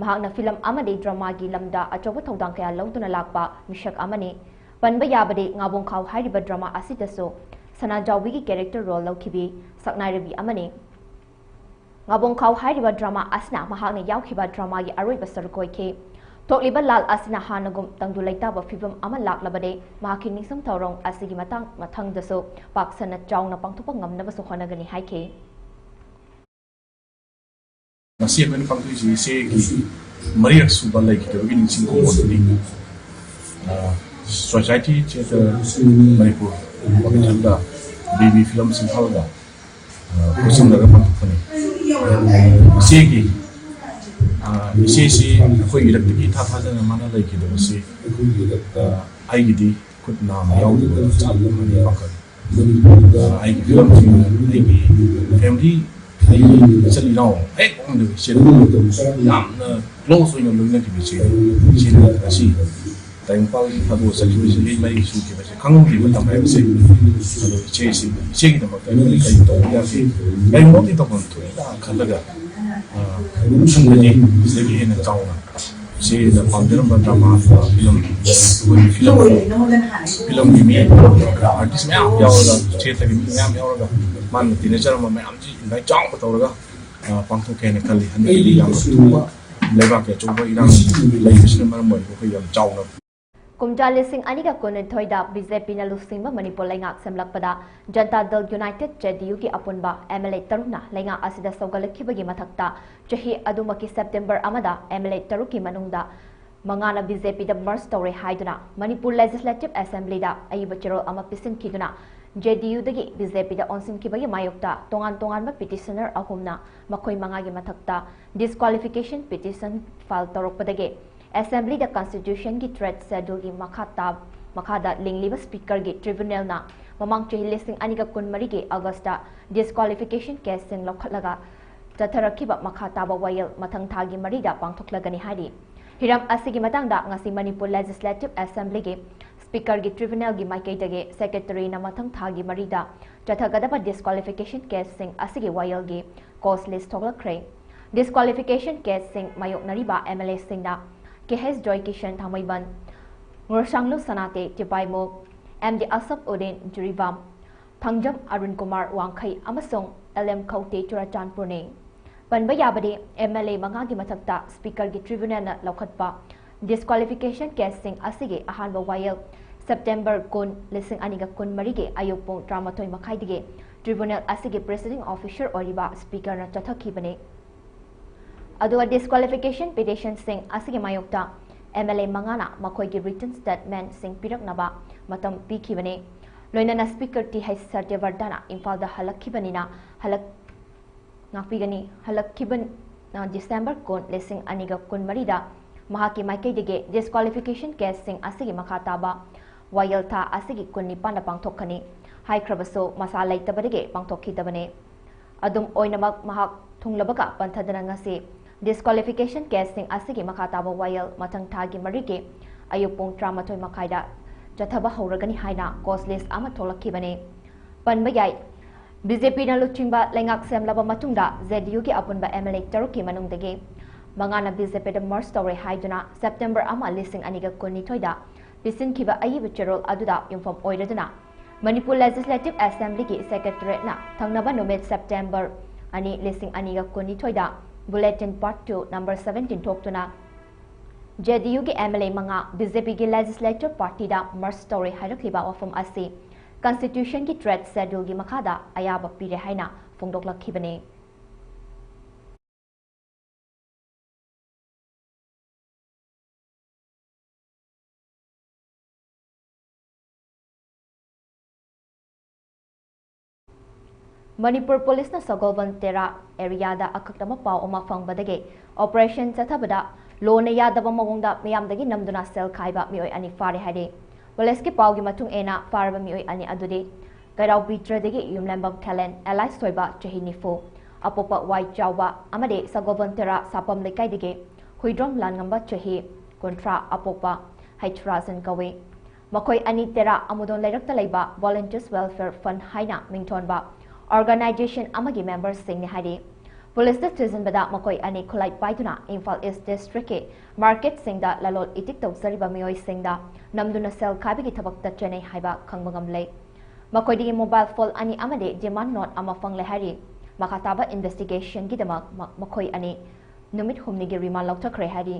ꯃꯍꯥꯛꯅ ꯐꯤꯂꯝ ꯑꯃꯗꯤ ꯗ꯭ꯔꯃꯥꯒꯤ ꯂꯝꯗ ꯑꯆꯧꯕ ꯊꯧꯗꯥꯡ ꯀꯌꯥ ꯂꯧꯗꯨꯅ ꯂꯥꯛꯄ ꯃꯤꯁꯛ ꯑꯃꯅꯤ꯫ ꯄꯟꯕ ꯌꯥꯕꯗꯤ ꯉꯥꯕꯣꯡꯈꯥꯎ ꯍꯥꯏꯔꯤꯕ ꯗ꯭ꯔꯃꯥ ꯑꯁꯤꯗꯁꯨ ꯁꯅꯥꯖꯥꯎꯕꯤꯒꯤ ꯀꯦꯔꯦꯛꯇꯔ ꯔꯣꯜ ꯂꯧꯈꯤꯕꯤ ꯁꯛꯅꯥꯏꯔꯕꯤ ꯑꯃꯅꯤ꯫ ꯉꯥꯕꯣꯡꯈꯥꯎ ꯍꯥꯏꯔꯤꯕ ꯗ꯭ꯔꯃꯥ ꯑꯁꯤꯅ ꯃꯍꯥꯛꯅ ꯌꯥꯎꯈꯤꯕ ꯗ꯭ꯔꯃꯥꯒꯤ ꯑꯔꯣꯏꯕ ꯁꯔꯨꯛ ꯑꯣꯏꯈꯤ꯫ ꯊꯣꯛꯂꯤꯕ ꯂꯥꯜ ꯑꯁꯤꯅ ꯍꯥꯟꯅꯒꯨꯝ ꯇꯪꯗꯨ ꯂꯩꯇꯥꯕ ꯐꯤꯕꯝ ꯑꯃ ꯂꯥꯛꯂꯕꯗꯤ ꯃꯍꯥꯛꯀꯤ ꯅꯤꯡꯁꯤꯡ ꯊꯧꯔꯣꯡ ꯑꯁꯤꯒꯤ ꯃꯇꯥꯡ ꯃꯊꯪꯗꯁꯨ ꯄꯥꯛ ꯁꯟꯅ ꯆꯥꯎꯅ ꯄꯥꯡꯊꯣꯛꯄ ꯉꯝꯅꯕꯁꯨ ꯍꯣꯠꯅꯒꯅꯤ ꯍꯥꯏꯈꯤ꯫ ꯉꯁꯤ ꯑꯩꯈꯣꯏꯅ ꯄꯥꯡꯊꯣꯛꯏꯁꯤ ꯏꯆꯦꯒꯤ ꯃꯔꯤꯔꯛ ꯁꯨꯕ ꯂꯩꯈꯤꯗꯕꯒꯤ ꯅꯤꯡꯁꯤꯡ ꯈꯨꯕꯝ ꯑꯗꯨꯅꯤ꯫ ꯑ, ꯁꯣꯁꯥꯏꯇꯤ ꯊꯤꯌꯦꯇꯔ ꯃꯅꯤꯄꯨꯔ ꯋꯥꯀꯤꯡꯊꯦꯜꯗ ꯕꯤꯕꯤ ꯐꯤꯂꯝꯁꯤꯡ ꯍꯥꯎꯗ, ꯑ, ꯄꯨꯟꯁꯤꯟꯅꯔꯒ ꯄꯥꯡꯊꯣꯛꯄꯅꯤ꯫ ꯏꯆꯦꯒꯤ, ꯑ, ꯏꯆꯦꯁꯤ ꯑꯩꯈꯣꯏ ꯏꯔꯛꯇꯒꯤ ꯏꯊꯥ ꯊꯥꯖꯅ ꯃꯥꯅ ꯂꯩꯈꯤꯗꯕꯁꯤ, ꯑ, ꯑꯩꯒꯤꯗꯤ ꯈꯨꯠ ꯅꯥꯝꯃ ꯌꯥꯎꯗꯕ ꯆꯞ ꯃꯥꯟꯅꯩ ꯄꯥꯡꯀꯛ꯫ ꯑ, ꯑꯩꯒꯤ ꯐꯤꯂꯝꯁꯤꯡ, ꯑꯩꯒꯤ ꯐꯦꯃꯤꯂꯤ, ꯑꯩꯒꯤ ꯏꯆꯤꯜ ꯏꯅꯥꯎ ꯍꯦꯛ ꯄꯣꯛꯃꯤꯟꯅꯕ ꯏꯆꯦꯗ ꯌꯥꯝꯅ ꯀ꯭ꯂꯣꯁ ꯑꯣꯏꯅ ꯂꯣꯏꯅꯈꯤꯕ ꯏꯆꯦ꯫ ꯏꯆꯦꯅ ꯉꯁꯤ ꯇꯥꯏꯕꯪꯄꯥꯟ ꯊꯥꯗꯣꯛꯑ ꯆꯠꯈꯤꯕꯁꯦ, ꯆꯍꯤ ꯃꯔꯤ ꯁꯨꯈꯤꯕꯁꯦ ꯈꯪꯍꯧꯗꯦ ꯃꯇꯝ ꯍꯥꯏꯕꯁꯦ꯫ ꯑꯗꯣ ꯏꯆꯦꯁꯤ, ꯏꯆꯦꯒꯤꯗꯃꯛꯇ ꯑꯩꯈꯣꯏꯅ ꯀꯔꯤ ꯇꯧꯕ ꯌꯥꯒꯦ? ꯀꯔꯤꯒꯨꯝꯕ ꯑꯃꯗꯤ ꯇꯧꯐꯝ ꯊꯣꯛꯏꯅ ꯈꯜꯂꯒ, ꯑ, ꯃꯊꯪꯗꯗꯤ ꯁꯤꯗꯒꯤ ꯍꯦꯟꯅ ꯆꯥꯎꯅ ꯏꯆꯦꯅ ꯄꯥꯝꯖꯔꯝꯕ ꯗ꯭ꯔꯃꯥ, ꯐꯤꯂꯝ, ꯑꯩꯈꯣꯏꯒꯤ ꯐꯤꯂꯝ, ꯐꯤꯂꯝꯒꯤ ꯃꯤ, ꯑꯥꯔꯇꯤꯁ ꯃꯌꯥꯝ ꯌꯥꯎꯔꯒ, ꯊꯤꯌꯦꯇꯔꯒꯤ ꯃꯤ ꯃꯌꯥꯝ ꯌꯥꯎꯔꯒ, ꯃꯥꯅ ꯇꯤꯟꯅꯖꯔꯝꯕ ꯃꯌꯥꯝꯁꯤ ꯏꯟꯚꯥꯏꯠ ꯆꯥꯎꯅ ꯇꯧꯔꯒ, ꯑ, ꯄꯥꯡꯊꯣꯛꯀꯦ ꯍꯥꯏꯅ ꯈꯜꯂꯤ꯫ ꯍꯟꯗꯛꯀꯤꯗꯤ ꯌꯥꯝꯅ ꯊꯨꯕ ꯂꯩꯕꯥꯛꯀꯤ ꯑꯆꯧꯕ ꯏꯔꯥꯡ ꯂꯩꯕꯁꯤꯅ ꯃꯔꯝ ꯑꯣꯏꯔꯒ ꯑꯩꯈꯣꯏ ꯌꯥꯝ ꯆꯥꯎꯅ ꯀꯨꯝꯖꯥ ꯂꯤꯁꯤꯡ ꯑꯅꯤꯒ ꯀꯨꯟꯅꯤꯊꯣꯏꯗ ꯕꯤ ꯖꯦ ꯄꯤꯅ ꯂꯨꯆꯤꯡꯕ ꯃꯅꯤꯄꯨꯔ ꯂꯩꯉꯥꯛ ꯁꯦꯝꯂꯛꯄꯗ ꯖꯟꯇꯥ ꯗꯜ ꯌꯨꯅꯥꯏꯇꯦꯗ, ꯖꯦ ꯗꯤ ꯌꯨꯒꯤ ꯑꯄꯨꯟꯕ ꯑꯦꯝ ꯑꯦꯜ ꯑꯦ ꯇꯔꯨꯛꯅ ꯂꯩꯉꯥꯛ ꯑꯁꯤꯗ ꯁꯧꯒꯠꯂꯛꯈꯤꯕꯒꯤ ꯃꯊꯛꯇ ꯆꯍꯤ ꯑꯗꯨꯃꯛꯀꯤ ꯁꯦꯞꯇꯦꯝꯕꯔ ꯑꯃꯗ ꯑꯦꯝ ꯑꯦꯜ ꯑꯦ ꯇꯔꯨꯛꯀꯤ ꯃꯅꯨꯡꯗ ꯃꯉꯥꯅ ꯕꯤ ꯖꯦ ꯄꯤꯗ ꯃꯔꯖ ꯇꯧꯔꯦ ꯍꯥꯏꯗꯨꯅ ꯃꯅꯤꯄꯨꯔ ꯂꯦꯖꯤꯁꯂꯦꯇꯤꯚ ꯑꯦꯁꯦꯝꯕ꯭ꯂꯤꯗ ꯑꯏꯕ ꯆꯦꯔꯣꯜ ꯑꯃ ꯄꯤꯁꯤꯟꯈꯤꯗꯨꯅ ꯖꯦ ꯗꯤ ꯌꯨꯗꯒꯤ ꯕꯤ ꯖꯦ ꯄꯤꯗ ꯑꯣꯟꯁꯤꯟꯈꯤꯕꯒꯤ ꯃꯥꯌꯣꯛꯇ ꯇꯣꯉꯥꯟ ꯇꯣꯉꯥꯟꯕ ꯄꯤꯇꯤꯁꯅꯔ ꯑꯍꯨꯝꯅ ꯃꯈꯣꯏ ꯃꯉꯥꯒꯤ ꯃꯊꯛꯇ ꯗꯤꯁꯀ꯭ꯋꯥꯂꯤꯐꯤꯀꯦꯁꯟ ꯄꯤꯇꯤꯁꯟ ꯐꯥꯏꯜ ꯇꯧꯔꯛꯄꯗꯒꯤ ꯑꯦꯁꯦꯝꯕ꯭ꯂꯤꯗ ꯀꯟꯁꯇꯤꯇ꯭ꯌꯨꯁꯟꯒꯤ ꯊꯥꯔꯗ ꯁꯦꯗ꯭ꯌꯨꯜꯒꯤ ꯃꯈꯥ ꯇꯥ-, ꯃꯈꯥꯗ ꯂꯤꯡꯂꯤꯕ ꯁ꯭ꯄꯤꯀꯔꯒꯤ ꯇ꯭ꯔꯤꯕ꯭ꯌꯨꯅꯦꯜꯅ ꯃꯃꯥꯡ ꯆꯍꯤ ꯂꯤꯁꯤꯡ ꯑꯅꯤꯒ ꯀꯨꯟꯃꯔꯤꯒꯤ ꯑꯣꯒꯁꯇ ꯗꯤꯁꯀ꯭ꯋꯥꯂꯤꯐꯤꯀꯦꯁꯟ ꯀꯦꯁꯁꯤꯡ ꯂꯧꯈꯠꯂꯒ ꯆꯠꯊꯔꯛꯈꯤꯕ ꯃꯈꯥ ꯇꯥꯕ ꯋꯥꯌꯦꯜ ꯃꯊꯪ ꯊꯥꯒꯤ ꯃꯔꯤꯗ ꯄꯥꯡꯊꯣꯛꯂꯒꯅꯤ ꯍꯥꯏꯔꯤ꯫ ꯍꯤꯔꯝ ꯑꯁꯤꯒꯤ ꯃꯇꯥꯡꯗ ꯉꯁꯤ ꯃꯅꯤꯄꯨꯔ Legislative Assemblyꯒꯤ Speakerꯒꯤ Tribunalꯒꯤ ꯃꯥꯏꯀꯩꯗꯒꯤ Secretaryꯅ ꯃꯊꯪ ꯊꯥꯒꯤ ꯃꯔꯤꯗ ꯆꯠꯊꯒꯗꯕ disqualification caseꯁꯤꯡ ꯑꯁꯤꯒꯤ ꯋꯥꯌꯦꯜꯒꯤ cause list ꯊꯣꯛꯂꯛꯈ꯭ꯔꯦ꯫ Disqualification caseꯁꯤꯡ ꯃꯥꯌꯣꯛꯅꯔꯤꯕ MLAꯁꯤꯡꯅ Kh Joykition ꯊꯥꯡꯃꯩꯕꯟ, ꯉꯨꯔꯁꯥꯡꯂꯨ ꯁꯅꯥꯇꯦ ꯇꯤꯄꯥꯏꯃꯨ, M D ꯑꯁꯐ ꯎꯗꯤꯟ ꯖꯤꯔꯤꯕꯥꯝ, ꯊꯥꯡꯖꯝ ꯑꯔꯨꯟ ꯀꯨꯃꯥꯔ ꯋꯥꯡꯈꯩ ꯑꯃꯁꯨꯡ L M ꯈꯧꯇꯦ ꯆꯨꯔꯆꯥꯟꯄꯨꯔꯅꯤ꯫ ꯄꯟꯕ ꯌꯥꯕꯗꯤ, MLA ꯃꯉꯥꯒꯤ ꯃꯊꯛꯇ Speakerꯒꯤ Tribunalꯅ ꯂꯧꯈꯠꯄ disqualification caseꯁꯤꯡ ꯑꯁꯤꯒꯤ ꯑꯍꯥꯟꯕ ꯋꯥꯌꯦꯜ September ꯀꯨꯟ, ꯂꯤꯁꯤꯡ ꯑꯅꯤꯒ ꯀꯨꯟꯃꯔꯤꯒꯤ ꯑꯌꯨꯛ ꯄꯨꯡ ꯇꯔꯥꯃꯥꯊꯣꯏ ꯃꯈꯥꯏꯗꯒꯤ Tribunal ꯑꯁꯤꯒꯤ Presiding Officer ꯑꯣꯏꯔꯤꯕ Speakerꯅ ꯆꯠꯊꯈꯤꯕꯅꯤ꯫ ꯑꯗꯨꯒ disqualification petitionꯁꯤꯡ ꯑꯁꯤꯒꯤ ꯃꯥꯌꯣꯛꯇ MLA ꯃꯉꯥꯅ ꯃꯈꯣꯏꯒꯤ written statementꯁꯤꯡ ꯄꯤꯔꯛꯅꯕ ꯃꯇꯝ ꯄꯤꯈꯤꯕꯅꯤ꯫ ꯂꯣꯏꯅꯅ Speaker Th ꯁꯇ꯭ꯌꯕ꯭ꯔꯇꯅ ꯏꯝꯐꯥꯜꯗ ꯍꯜꯂꯛꯈꯤꯕꯅꯤꯅ ꯍꯜꯂꯛ-, ꯉꯥꯛꯄꯤꯒꯅꯤ꯫ ꯍꯜꯂꯛꯈꯤꯕ, ꯑ, December ꯀꯨꯟ, ꯂꯤꯁꯤꯡ ꯑꯅꯤꯒ ꯀꯨꯟꯃꯔꯤꯗ ꯃꯍꯥꯛꯀꯤ ꯃꯥꯏꯀꯩꯗꯒꯤ disqualification caseꯁꯤꯡ ꯑꯁꯤꯒꯤ ꯃꯈꯥ ꯇꯥꯕ ꯋꯥꯌꯦꯜ ꯊꯥ ꯑꯁꯤꯒꯤ ꯀꯨꯟꯅꯤꯄꯥꯟꯗ ꯄꯥꯡꯊꯣꯛꯀꯅꯤ ꯍꯥꯏꯈ꯭ꯔꯕꯁꯨ ꯃꯁꯥ ꯂꯩꯇꯕꯗꯒꯤ ꯄꯥꯡꯊꯣꯛꯈꯤꯗꯕꯅꯤ꯫ ꯑꯗꯨꯝ ꯑꯣꯏꯅꯃꯛ, ꯃꯍꯥꯛ ꯊꯨꯡꯂꯕꯒ ꯄꯟꯊꯗꯅ ꯉꯁꯤ disqualification caseꯁꯤꯡ ꯑꯁꯤꯒꯤ ꯃꯈꯥ ꯇꯥꯕ ꯋꯥꯌꯦꯜ ꯃꯊꯪ ꯊꯥꯒꯤ ꯃꯔꯤꯒꯤ ꯑꯌꯨꯛ ꯄꯨꯡ ꯇꯔꯥꯃꯥꯊꯣꯏ ꯃꯈꯥꯏꯗ ꯆꯠꯊꯕ ꯍꯧꯔꯒꯅꯤ ꯍꯥꯏꯅ cause list ꯑꯃ ꯊꯣꯛꯂꯛꯈꯤꯕꯅꯤ꯫ ꯄꯟꯕ ꯌꯥꯏ, BJPꯅ ꯂꯨꯆꯤꯡꯕ ꯂꯩꯉꯥꯛ ꯁꯦꯝꯂꯕ ꯃꯇꯨꯡꯗ JDUꯒꯤ ꯑꯄꯨꯟꯕ MLA ꯇꯔꯨꯛꯀꯤ ꯃꯅꯨꯡꯗꯒꯤ ꯃꯉꯥꯅ BJPꯗ merge ꯇꯧꯔꯦ ꯍꯥꯏꯗꯨꯅ September ꯑꯃ, ꯂꯤꯁꯤꯡ ꯑꯅꯤꯒ ꯀꯨꯟꯅꯤꯊꯣꯏꯗ ꯄꯤꯁꯤꯟꯈꯤꯕ ꯑꯏꯕ ꯆꯦꯔꯣꯜ ꯑꯗꯨꯗ ꯌꯨꯝꯐꯝ ꯑꯣꯏꯔꯗꯨꯅ ꯃꯅꯤꯄꯨꯔ Legislative Assemblyꯒꯤ Secretariatꯅ ꯊꯪꯅꯕ ꯅꯨꯃꯤꯠ September ꯑꯅꯤ, ꯂꯤꯁꯤꯡ ꯑꯅꯤꯒ ꯀꯨꯟꯅꯤꯊꯣꯏꯗ Bulletin Part two, number seventeen ꯊꯣꯛꯇꯨꯅ JDUꯒꯤ MLA ꯃꯉꯥ BJPꯒꯤ Legislature Partyꯗ merge ꯇꯧꯔꯦ ꯍꯥꯏꯔꯛꯂꯤꯕ ꯋꯥꯐꯝ ꯑꯁꯤ Constitutionꯒꯤ Third Scheduleꯒꯤ ꯃꯈꯥꯗ ꯑꯌꯥꯕ ꯄꯤꯔꯦ ꯍꯥꯏꯅ ꯐꯣꯡꯗꯣꯛꯂꯛꯈꯤꯕꯅꯤ꯫ ꯃꯅꯤꯄꯨꯔ ꯄꯨꯂꯤꯁꯅ ꯁꯒꯣꯜꯕꯟ ꯇꯦꯔꯥ areaꯗ ꯑꯀꯛꯅꯕ ꯄꯥꯎ ꯑꯃ ꯐꯪꯕꯗꯒꯤ operation ꯆꯠꯊꯕꯗ ꯂꯣꯅ ꯌꯥꯗꯕ ꯃꯑꯣꯡꯗ ꯃꯤꯌꯥꯝꯗꯒꯤ ꯅꯝꯗꯨꯅ ꯁꯦꯜ ꯈꯥꯏꯕ ꯃꯤꯑꯣꯏ ꯑꯅꯤ ꯐꯥꯔꯦ ꯍꯥꯏꯔꯤ꯫ ꯄꯨꯂꯤꯁꯀꯤ ꯄꯥꯎꯒꯤ ꯃꯇꯨꯡ ꯏꯟꯅ, ꯐꯥꯔꯕ ꯃꯤꯑꯣꯏ ꯑꯅꯤ ꯑꯗꯨꯗꯤ ꯀꯩꯔꯥꯎꯕꯤꯇ꯭ꯔꯗꯒꯤ ꯌꯨꯝꯂꯦꯝꯕꯝ ꯈꯦꯂꯦꯟ alias ꯊꯣꯏꯕ, ꯆꯍꯤ ꯅꯤꯐꯨ, ꯑꯄꯣꯛꯄ ꯋꯥꯏ ꯆꯥꯎꯕ ꯑꯃꯗꯤ ꯁꯒꯣꯜꯕꯟ ꯇꯦꯔꯥ ꯁꯥꯄꯝ ꯂꯩꯀꯥꯏꯗꯒꯤ ꯍꯨꯏꯗ꯭ꯔꯣꯝ ꯂꯥꯟꯉꯝꯕ ꯆꯍꯤ ꯀꯨꯟꯊ꯭ꯔꯥ ꯑꯄꯣꯛꯄ ꯍꯩꯆ ꯔꯥꯖꯟ ꯀꯧꯏ꯫ ꯃꯈꯣꯏ ꯑꯅꯤ ꯇꯦꯔꯥ ꯑꯃꯨꯗꯣꯟ ꯂꯩꯔꯛꯇ ꯂꯩꯕ Volunteers Welfare Fund ꯍꯥꯏꯅ ꯃꯤꯡꯊꯣꯟꯕ organization ꯑꯃꯒꯤ memberꯁꯤꯡꯅꯤ ꯍꯥꯏꯔꯤ꯫ ꯄꯨꯂꯤꯁꯅ ꯊꯤꯖꯤꯟꯕꯗ ꯃꯈꯣꯏ ꯑꯅꯤ ꯈꯨꯠꯂꯥꯏ ꯄꯥꯏꯗꯨꯅ ꯏꯝꯐꯥꯜ East Districtꯀꯤ marketꯁꯤꯡꯗ ꯂꯂꯣꯜ ꯏꯇꯤꯛ ꯇꯧꯖꯔꯤꯕ ꯃꯤꯑꯣꯏꯁꯤꯡꯗ ꯅꯝꯗꯨꯅ ꯁꯦꯜ ꯈꯥꯏꯕꯒꯤ ꯊꯕꯛꯇ ꯆꯦꯟꯅꯩ ꯍꯥꯏꯕ ꯈꯪꯕ ꯉꯝꯂꯦ꯫ ꯃꯈꯣꯏꯗꯒꯤ mobile phone ꯑꯅꯤ ꯑꯃꯗꯤ demand note ꯑꯃ ꯐꯪꯂꯦ ꯍꯥꯏꯔꯤ꯫ ꯃꯈꯥ ꯇꯥꯕ investigationꯒꯤꯗꯃꯛ ꯃ-, ꯃꯈꯣꯏ ꯑꯅꯤ ꯅꯨꯃꯤꯠ ꯍꯨꯝꯅꯤꯒꯤ remand ꯂꯧꯊꯈ꯭ꯔꯦ ꯍꯥꯏꯔꯤ꯫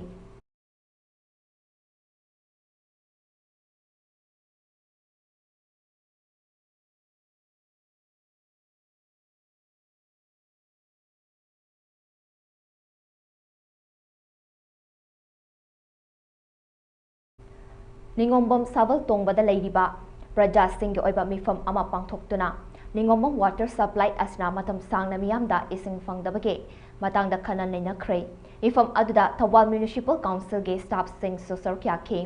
ꯅꯤꯉꯣꯝꯕꯝ ꯁꯥꯕꯜ ꯇꯣꯡꯕꯗ ꯂꯩꯔꯤꯕ ꯄ꯭ꯔꯖꯥꯁꯤꯡꯒꯤ ꯑꯣꯏꯕ ꯃꯤꯐꯝ ꯑꯃ ꯄꯥꯡꯊꯣꯛꯇꯨꯅ ꯅꯤꯉꯣꯝꯕꯝ water supply ꯑꯁꯤꯅ ꯃꯇꯝ ꯁꯥꯡꯅ ꯃꯤꯌꯥꯝꯗ ꯏꯁꯤꯡ ꯐꯪꯗꯕꯒꯤ ꯃꯇꯥꯡꯗ ꯈꯟꯅ ꯅꯩꯅꯈ꯭ꯔꯦ꯫ ꯃꯤꯐꯝ ꯑꯗꯨꯗ ꯊꯧꯕꯥꯜ Municipal Councilꯒꯤ staffꯁꯤꯡꯁꯨ ꯁꯔꯨꯛ ꯌꯥꯈꯤ꯫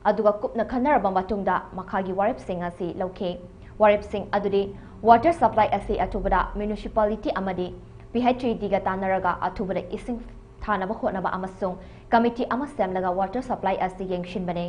ꯑꯗꯨꯒ ꯀꯨꯞꯅ ꯈꯟꯅꯔꯕ ꯃꯇꯨꯡꯗ ꯃꯈꯥꯒꯤ ꯋꯥꯔꯦꯞꯁꯤꯡ ꯑꯁꯤ ꯂꯧꯈꯤ꯫ ꯋꯥꯔꯦꯞꯁꯤꯡ ꯑꯗꯨꯗꯤ water supply ꯑꯁꯤ ꯑꯊꯨꯕꯗ municipality ꯑꯃꯗꯤ P H E Dꯒ ꯇꯥꯟꯅꯔꯒ ꯑꯊꯨꯕꯗ ꯏꯁꯤꯡ ꯊꯥꯅꯕ ꯍꯣꯠꯅꯕ ꯑꯃꯁꯨꯡ committee ꯑꯃ ꯁꯦꯝꯂꯒ water supply ꯑꯁꯤ ꯌꯦꯡꯁꯤꯟꯕꯅꯤ꯫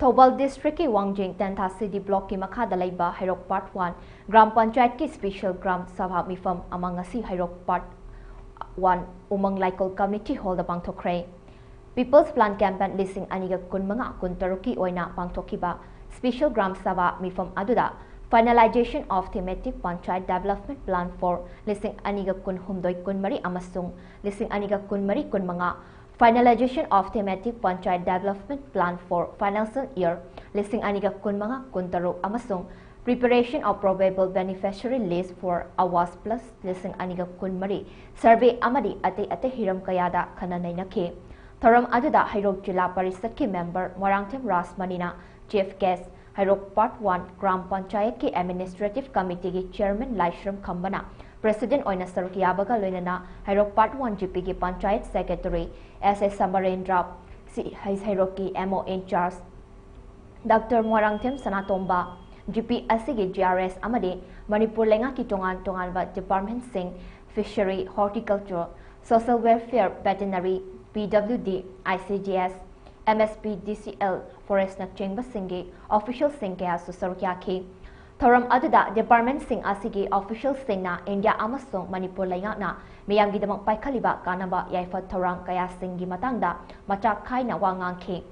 ꯊꯧꯕꯥꯜ districtꯀꯤ ꯋꯥꯡꯖꯤꯡ ꯇꯦꯟꯊꯥ city blockꯀꯤ ꯃꯈꯥꯗ ꯂꯩꯕ ꯍꯩꯔꯣꯛ part one ꯒ꯭ꯔꯥꯝ ꯄꯟꯆꯥꯌꯠꯀꯤ special ꯒ꯭ꯔꯥꯝ ꯁꯚꯥ ꯃꯤꯐꯝ ꯑꯃ ꯉꯁꯤ ꯍꯩꯔꯣꯛ part one ꯎꯃꯪ ꯂꯥꯏꯀꯣꯜ community hallꯗ ꯄꯥꯡꯊꯣꯛꯈ꯭ꯔꯦ꯫ People's Plan Campaign ꯂꯤꯁꯤꯡ ꯑꯅꯤꯒ ꯀꯨꯟꯃꯉꯥ ꯀꯨꯟꯇꯔꯨꯛꯀꯤ ꯑꯣꯏꯅ ꯄꯥꯡꯊꯣꯛꯈꯤꯕ special ꯒ꯭ꯔꯥꯝ ꯁꯚꯥ ꯃꯤꯐꯝ ꯑꯗꯨꯗ finalization of thematic Panchayat Development Plan for ꯂꯤꯁꯤꯡ ꯑꯅꯤꯒ ꯀꯨꯟꯍꯨꯝꯗꯣꯏ ꯀꯨꯟꯃꯔꯤ ꯑꯃꯁꯨꯡ ꯂꯤꯁꯤꯡ ꯑꯅꯤꯒ ꯀꯨꯟꯃꯔꯤ ꯀꯨꯟꯃꯉꯥ, finalization of thematic Panchayat Development Plan for financial year ꯂꯤꯁꯤꯡ ꯑꯅꯤꯒ ꯀꯨꯟꯃꯉꯥ ꯀꯨꯟꯇꯔꯨꯛ ꯑꯃꯁꯨꯡ Preparation of Probable Beneficiary List for Awas Plus ꯂꯤꯁꯤꯡ ꯑꯅꯤꯒ ꯀꯨꯟꯃꯔꯤ, survey ꯑꯃꯗꯤ ꯑꯇꯩ ꯑꯇꯩ ꯍꯤꯔꯝ ꯀꯌꯥꯗ ꯈꯟꯅ ꯅꯩꯅꯈꯤ꯫ ꯊꯧꯔꯝ ꯑꯗꯨꯗ ꯍꯩꯔꯣꯛ ꯖꯤꯂꯥ ꯄꯔꯤꯁꯠꯀꯤ member ꯃꯣꯏꯔꯥꯡꯊꯦꯝ ꯔꯥꯖꯃꯅꯤꯅ chief guest, Heirok part one gram ꯄꯟꯆꯥꯌꯠꯀꯤ administrative committeeꯒꯤ chairman ꯂꯥꯏꯁ꯭ꯔꯝ ꯈꯝꯕꯅ president ꯑꯣꯏꯅ ꯁꯔꯨꯛ ꯌꯥꯕꯒ ꯂꯣꯏꯅꯅ ꯍꯩꯔꯣꯛ part one GPꯒꯤ panchayat secretary S A ꯁꯃꯔꯦꯟꯗ꯭ꯔ, ꯁꯤ ꯍꯩꯔꯣꯛꯀꯤ MO in charge Doctor Moirangthem Sanatomba, GP ꯑꯁꯤꯒꯤ GRS ꯑꯃꯗꯤ ꯃꯅꯤꯄꯨꯔ ꯂꯩꯉꯥꯛꯀꯤ ꯇꯣꯉꯥꯟ ꯇꯣꯉꯥꯟꯕ departmentꯁꯤꯡ, fishery, horticulture, social welfare, veterinary, PWD, ICDS, MSPDCL, forestꯅꯆꯤꯡꯕꯁꯤꯡꯒꯤ officialꯁꯤꯡ ꯀꯌꯥꯁꯨ ꯁꯔꯨꯛ ꯌꯥꯈꯤ꯫ ꯊꯧꯔꯝ ꯑꯗꯨꯗ departmentꯁꯤꯡ ꯑꯁꯤꯒꯤ officialꯁꯤꯡꯅ ꯏꯟꯗꯤꯌꯥ ꯑꯃꯁꯨꯡ ꯃꯅꯤꯄꯨꯔ ꯂꯩꯉꯥꯛꯅ ꯃꯤꯌꯥꯝꯒꯤꯗꯃꯛ ꯄꯥꯏꯈꯠꯂꯤꯕ ꯀꯥꯟꯅꯕ ꯌꯥꯏꯐ ꯊꯧꯔꯥꯡ ꯀꯌꯥꯁꯤꯡꯒꯤ ꯃꯇꯥꯡꯗ ꯃꯆꯥꯛ ꯈꯥꯏꯅ ꯋꯥ ꯉꯥꯡꯈꯤ꯫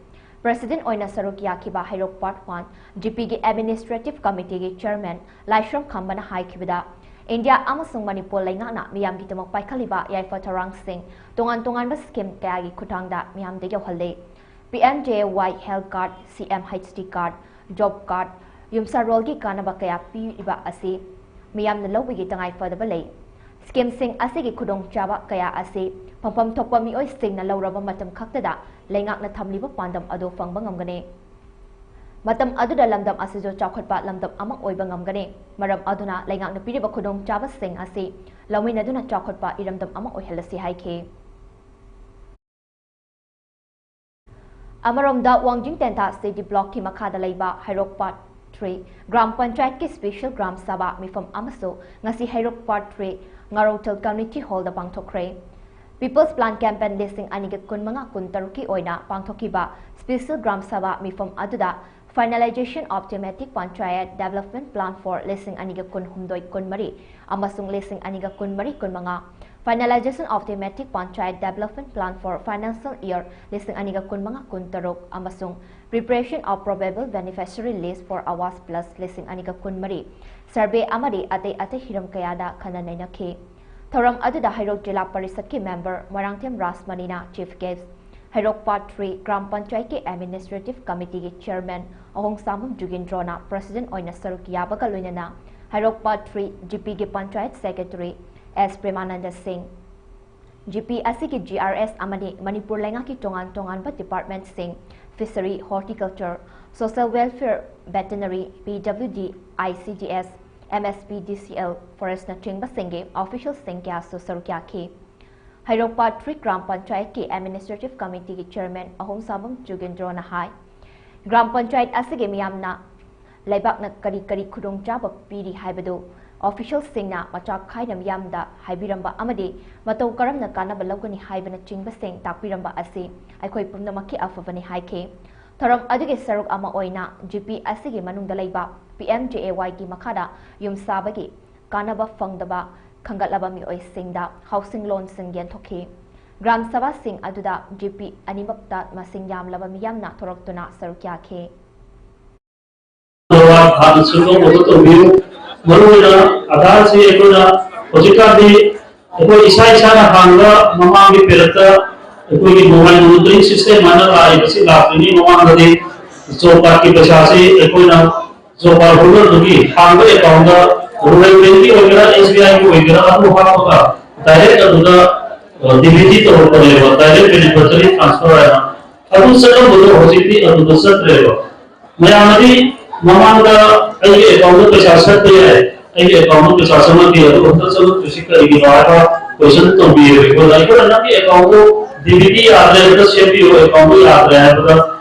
President ꯑꯣꯏꯅ ꯁꯔꯨꯛ ꯌꯥꯈꯤꯕ ꯍꯩꯔꯣꯛ part one GPꯒꯤ administrative committeeꯒꯤ chairman ꯂꯥꯏꯁ꯭ꯔꯝ ꯈꯝꯕꯅ ꯍꯥꯏꯈꯤꯕꯗ, ꯏꯟꯗꯤꯌꯥ ꯑꯃꯁꯨꯡ ꯃꯅꯤꯄꯨꯔ ꯂꯩꯉꯥꯛꯅ ꯃꯤꯌꯥꯝꯒꯤꯗꯃꯛ ꯄꯥꯏꯈꯠꯂꯤꯕ ꯌꯥꯏꯐ ꯊꯧꯔꯥꯡꯁꯤꯡ ꯇꯣꯉꯥꯟ ꯇꯣꯉꯥꯟꯕ scheme ꯀꯌꯥꯒꯤ ꯈꯨꯠꯊꯥꯡꯗ ꯃꯤꯌꯥꯝꯗ ꯌꯧꯍꯜꯂꯤ꯫ PMJAY health card, CMHT card, job card, ꯌꯨꯝꯁꯥꯔꯣꯜꯒꯤ ꯀꯥꯟꯅꯕ ꯀꯌꯥ ꯄꯤꯔꯤꯕ ꯑꯁꯤ ꯃꯤꯌꯥꯝꯅ ꯂꯧꯕꯒꯤ ꯇꯉꯥꯏ ꯐꯗꯕ ꯂꯩ꯫ Schemeꯁꯤꯡ ꯑꯁꯤꯒꯤ ꯈꯨꯗꯣꯡꯆꯥꯕ ꯀꯌꯥ ꯑꯁꯤ ꯐꯪꯐꯝ ꯊꯣꯛꯄ ꯃꯤꯑꯣꯏꯁꯤꯡꯅ ꯂꯧꯔꯕ ꯃꯇꯝ ꯈꯛꯇꯗ ꯂꯩꯉꯥꯛꯅ ꯊꯝꯂꯤꯕ ꯄꯥꯟꯗꯝ ꯑꯗꯨ ꯐꯪꯕ ꯉꯝꯒꯅꯤ꯫ ꯃꯇꯝ ꯑꯗꯨꯗ ꯂꯝꯗꯝ ꯑꯁꯤꯁꯨ ꯆꯥꯎꯈꯠꯄ ꯂꯝꯗꯝ ꯑꯃ ꯑꯣꯏꯕ ꯉꯝꯒꯅꯤ꯫ ꯃꯔꯝ ꯑꯗꯨꯅ ꯂꯩꯉꯥꯛꯅ ꯄꯤꯔꯤꯕ ꯈꯨꯗꯣꯡꯆꯥꯕꯁꯤꯡ ꯑꯁꯤ ꯂꯧꯃꯤꯟꯅꯗꯨꯅ ꯆꯥꯎꯈꯠꯄ ꯏꯔꯝꯗꯝ ꯑꯃ ꯑꯣꯏꯍꯜꯂꯁꯤ ꯍꯥꯏꯈꯤ꯫ ꯑꯃꯔꯣꯝꯗ, ꯋꯥꯡꯖꯤꯡ ꯇꯦꯟꯊꯥ city blockꯀꯤ ꯃꯈꯥꯗ ꯂꯩꯕ ꯍꯩꯔꯣꯛ part three ꯒ꯭ꯔꯥꯝ ꯄꯟꯆꯥꯌꯠꯀꯤ special ꯒ꯭ꯔꯥꯝ ꯁꯚꯥ ꯃꯤꯐꯝ ꯑꯃꯁꯨ ꯉꯁꯤ ꯍꯩꯔꯣꯛ part three ꯉꯥꯔꯧꯊꯦꯜ community hallꯗ ꯄꯥꯡꯊꯣꯛꯈ꯭ꯔꯦ꯫ People's Plan Campaign ꯂꯤꯁꯤꯡ ꯑꯅꯤꯒ ꯀꯨꯟꯃꯉꯥ ꯀꯨꯟꯇꯔꯨꯛꯀꯤ ꯑꯣꯏꯅ ꯄꯥꯡꯊꯣꯛꯈꯤꯕ special ꯒ꯭ꯔꯥꯝ ꯁꯚꯥ ꯃꯤꯐꯝ ꯑꯗꯨꯗ Finalization of Thematic Panchayat Development Plan for ꯂꯤꯁꯤꯡ ꯑꯅꯤꯒ ꯀꯨꯟꯍꯨꯝꯗꯣꯏ ꯀꯨꯟꯃꯔꯤ ꯑꯃꯁꯨꯡ ꯂꯤꯁꯤꯡ ꯑꯅꯤꯒ ꯀꯨꯟꯃꯔꯤ ꯀꯨꯟꯃꯉꯥ, Finalization of Thematic Panchayat Development Plan for Financial Year ꯂꯤꯁꯤꯡ ꯑꯅꯤꯒ ꯀꯨꯟꯃꯉꯥ ꯀꯨꯟꯇꯔꯨꯛ ꯑꯃꯁꯨꯡ Preparation of Probable Beneficiary List for Awas Plus ꯂꯤꯁꯤꯡ ꯑꯅꯤꯒ ꯀꯨꯟꯃꯔꯤ, survey ꯑꯃꯗꯤ ꯑꯇꯩ ꯑꯇꯩ ꯍꯤꯔꯝ ꯀꯌꯥꯗ ꯈꯟꯅ ꯅꯩꯅꯈꯤ꯫ ꯊꯧꯔꯝ ꯑꯗꯨꯗ ꯍꯩꯔꯣꯛ ꯖꯤꯂꯥ ꯄꯔꯤꯁꯠꯀꯤ member ꯃꯣꯏꯔꯥꯡꯊꯦꯝ ꯔꯥꯖꯃꯅꯤꯅ chief guest, Heirok part three gram ꯄꯟꯆꯥꯌꯠꯀꯤ ꯑꯦꯗꯃꯤꯅꯤꯁꯇ꯭ꯔꯦꯇꯤꯚ ꯀꯃꯤꯇꯤꯒꯤ ꯆꯤꯌꯔꯃꯦꯟ ꯑꯍꯣꯡꯁꯥꯕꯝ ꯖꯨꯒꯦꯟꯗ꯭ꯔꯣꯅ ꯄ꯭ꯔꯁꯤꯗꯦꯟꯠ ꯑꯣꯏꯅ ꯁꯔꯨꯛ ꯌꯥꯕꯒ ꯂꯣꯏꯅꯅ ꯍꯩꯔꯣꯛ ꯄꯥꯔꯠ ꯊ꯭ꯔꯤ ꯖꯤꯄꯤꯒꯤ panchayat secretary S Premananda Singh, GP ꯑꯁꯤꯒꯤ ꯖꯤꯑꯥꯔꯑꯦꯁ ꯑꯃꯗꯤ ꯃꯅꯤꯄꯨꯔ ꯂꯩꯉꯥꯛꯀꯤ ꯇꯣꯉꯥꯟ ꯇꯣꯉꯥꯟꯕ ꯗꯤꯄꯥꯔꯠꯃꯦꯟꯠꯁꯤꯡ, fishery, horticulture, social welfare, veterinary, PWD, ICDS, MSPDCL, ꯐꯣꯔꯦꯁꯅꯆꯤꯡꯕꯁꯤꯡꯒꯤ ꯑꯣꯐꯤꯁꯤꯌꯦꯜꯁꯤꯡ ꯀꯌꯥꯁꯨ ꯁꯔꯨꯛ ꯌꯥꯈꯤ꯫ ꯍꯩꯔꯣꯛ ꯄꯥꯔꯠ ꯊ꯭ꯔꯤ ꯒ꯭ꯔꯥꯝ ꯄꯟꯆꯥꯌꯠꯀꯤ ꯑꯦꯗꯃꯤꯅꯤꯁꯇ꯭ꯔꯦꯇꯤꯚ ꯀꯃꯤꯇꯤꯒꯤ ꯆꯤꯌꯔꯃꯦꯟ ꯑꯍꯣꯡꯁꯥꯕꯝ ꯖꯨꯒꯦꯟꯗ꯭ꯔꯣꯅ ꯍꯥꯏ, ꯒ꯭ꯔꯥꯝ ꯄꯟꯆꯥꯌꯠ ꯑꯁꯤꯒꯤ ꯃꯤꯌꯥꯝꯅ ꯂꯩꯕꯥꯛꯅ ꯀꯔꯤ ꯀꯔꯤ ꯈꯨꯗꯣꯡꯆꯥꯕ ꯄꯤꯔꯤ ꯍꯥꯏꯕꯗꯨ ꯑꯣꯐꯤꯁꯤꯌꯦꯜꯁꯤꯡꯅ ꯃꯆꯥꯛ ꯈꯥꯏꯅ ꯃꯤꯌꯥꯝꯗ ꯍꯥꯏꯕꯤꯔꯝꯕ ꯑꯃꯗꯤ ꯃꯇꯧ ꯀꯔꯝꯅ ꯀꯥꯟꯅꯕ ꯂꯧꯒꯅꯤ ꯍꯥꯏꯕꯅꯆꯤꯡꯕꯁꯤꯡ ꯇꯥꯛꯄꯤꯔꯝꯕ ꯑꯁꯤ ꯑꯩꯈꯣꯏ ꯄꯨꯝꯅꯃꯛꯀꯤ ꯑꯐꯕꯅꯤ ꯍꯥꯏꯈꯤ꯫ ꯊꯧꯔꯝ ꯑꯗꯨꯒꯤ ꯁꯔꯨꯛ ꯑꯃ ꯑꯣꯏꯅ ꯖꯤꯄꯤ ꯑꯁꯤꯒꯤ ꯃꯅꯨꯡꯗ ꯂꯩꯕ ꯄꯤ ꯑꯦꯝ ꯖꯦ ꯑꯦ ꯋꯥꯏꯒꯤ ꯃꯈꯥꯗ ꯌꯨꯝ ꯁꯥꯕꯒꯤ ꯀꯥꯟꯅꯕ ꯐꯪꯗꯕ ꯈꯟꯒꯠꯂꯕ ꯃꯤꯑꯣꯏꯁꯤꯡꯗ ꯍꯥꯎꯁꯤꯡ ꯂꯣꯟꯁꯤꯡ ꯌꯦꯟꯊꯣꯛꯈꯤ꯫ ꯒ꯭ꯔꯥꯝ ꯁꯚꯥꯁꯤꯡ ꯑꯗꯨꯗ ꯖꯤꯄꯤ ꯑꯅꯤꯃꯛꯇ ꯃꯁꯤꯡ ꯌꯥꯝꯂꯕ ꯃꯤꯌꯥꯝꯅ ꯊꯣꯔꯛꯇꯨꯅ ꯁꯔꯨꯛ ꯌꯥꯈꯤ꯫ ꯍꯥꯟꯅ ꯁꯨꯡꯇꯧ ꯇꯧꯕꯤꯌꯨ꯫ ꯃꯔꯨꯑꯣꯏꯅ ꯑꯙꯥꯔꯁꯤ ꯑꯩꯈꯣꯏꯅ ꯍꯧꯖꯤꯛꯀꯥꯟꯗꯤ ꯑꯩꯈꯣꯏ ꯏꯁꯥ ꯏꯁꯥꯅ ꯍꯥꯡꯕ ꯃꯃꯥꯡꯒꯤ ꯄꯦꯔꯠꯇ ꯑꯩꯈꯣꯏꯒꯤ ꯃꯣꯕꯥꯏꯜ ꯃꯣꯅꯤꯇꯔꯤꯡ ꯁꯤꯁꯇꯦꯝ ꯍꯥꯏꯅ ꯂꯥꯛꯏꯕꯁꯤ ꯂꯥꯛꯇ꯭ꯔꯤꯉꯩ ꯃꯃꯥꯡꯗꯗꯤ ꯖꯣꯕ ꯀꯥꯔꯗꯀꯤ ꯄꯩꯁꯥꯁꯤ ꯑꯩꯈꯣꯏꯅ ꯖꯣꯕ ꯀꯥꯔꯗ ꯍꯣꯜꯗꯔꯗꯨꯒꯤ ꯍꯥꯡꯕ ꯑꯦꯀꯥꯎꯟꯗ ꯔꯨꯔꯦꯜ ꯕꯦꯡꯀꯤ ꯑꯣꯏꯒꯦꯔꯥ, ꯑꯦꯁ ꯕꯤ ꯑꯥꯏꯒꯤ ꯑꯣꯏꯒꯦꯔꯥ, ꯑꯗꯨ ꯍꯥꯞꯄꯒ ꯗꯥꯏꯔꯦꯛ ꯑꯗꯨꯗ ꯗꯤꯕꯤꯇꯤ ꯇꯧꯔꯛꯄꯅꯦꯕ, ꯗꯥꯏꯔꯦꯛ ꯕꯦꯅꯤꯐꯤꯁꯔꯤ ꯇ꯭ꯔꯥꯟꯁꯐꯔ ꯍꯥꯏꯅ꯫ ꯑꯗꯨ ꯆꯠꯂꯝꯕꯗꯣ ꯍꯧꯖꯤꯛꯇꯤ ꯑꯗꯨꯗ ꯆꯠꯇ꯭ꯔꯦꯕ꯫ ꯃꯌꯥꯝꯅꯗꯤ ꯃꯃꯥꯡꯗ ꯑꯩꯒꯤ ꯑꯦꯀꯥꯎꯟꯗ ꯄꯩꯁꯥ ꯁꯠꯄ ꯌꯥꯏ, ꯑꯩꯒꯤ ꯑꯦꯀꯥꯎꯟꯗ ꯄꯩꯁꯥ ꯆꯪꯉꯛꯇꯦ, ꯑꯗꯨ ꯍꯟꯗꯛ ꯆꯪꯉꯛꯇ꯭ꯔꯤꯁꯤ ꯀꯔꯤꯒꯤꯅꯣ ꯍꯥꯏꯕ ꯀꯣꯏꯁꯟ ꯇꯧꯕꯤꯌꯦꯕ ꯑꯩꯈꯣꯏꯗ꯫ ꯑꯩꯈꯣꯏꯅ ꯅꯪꯒꯤ ꯑꯦꯀꯥꯎꯟꯗꯣ ꯗꯤꯕꯤꯇꯤ ꯌꯥꯗ꯭ꯔꯦ, ꯍꯟꯗꯛ ꯁꯦꯝꯕꯤꯌꯨ, ꯑꯦꯀꯥꯎꯟꯗꯣ ꯌꯥꯗ꯭ꯔꯦ ꯍꯥꯏꯕꯗ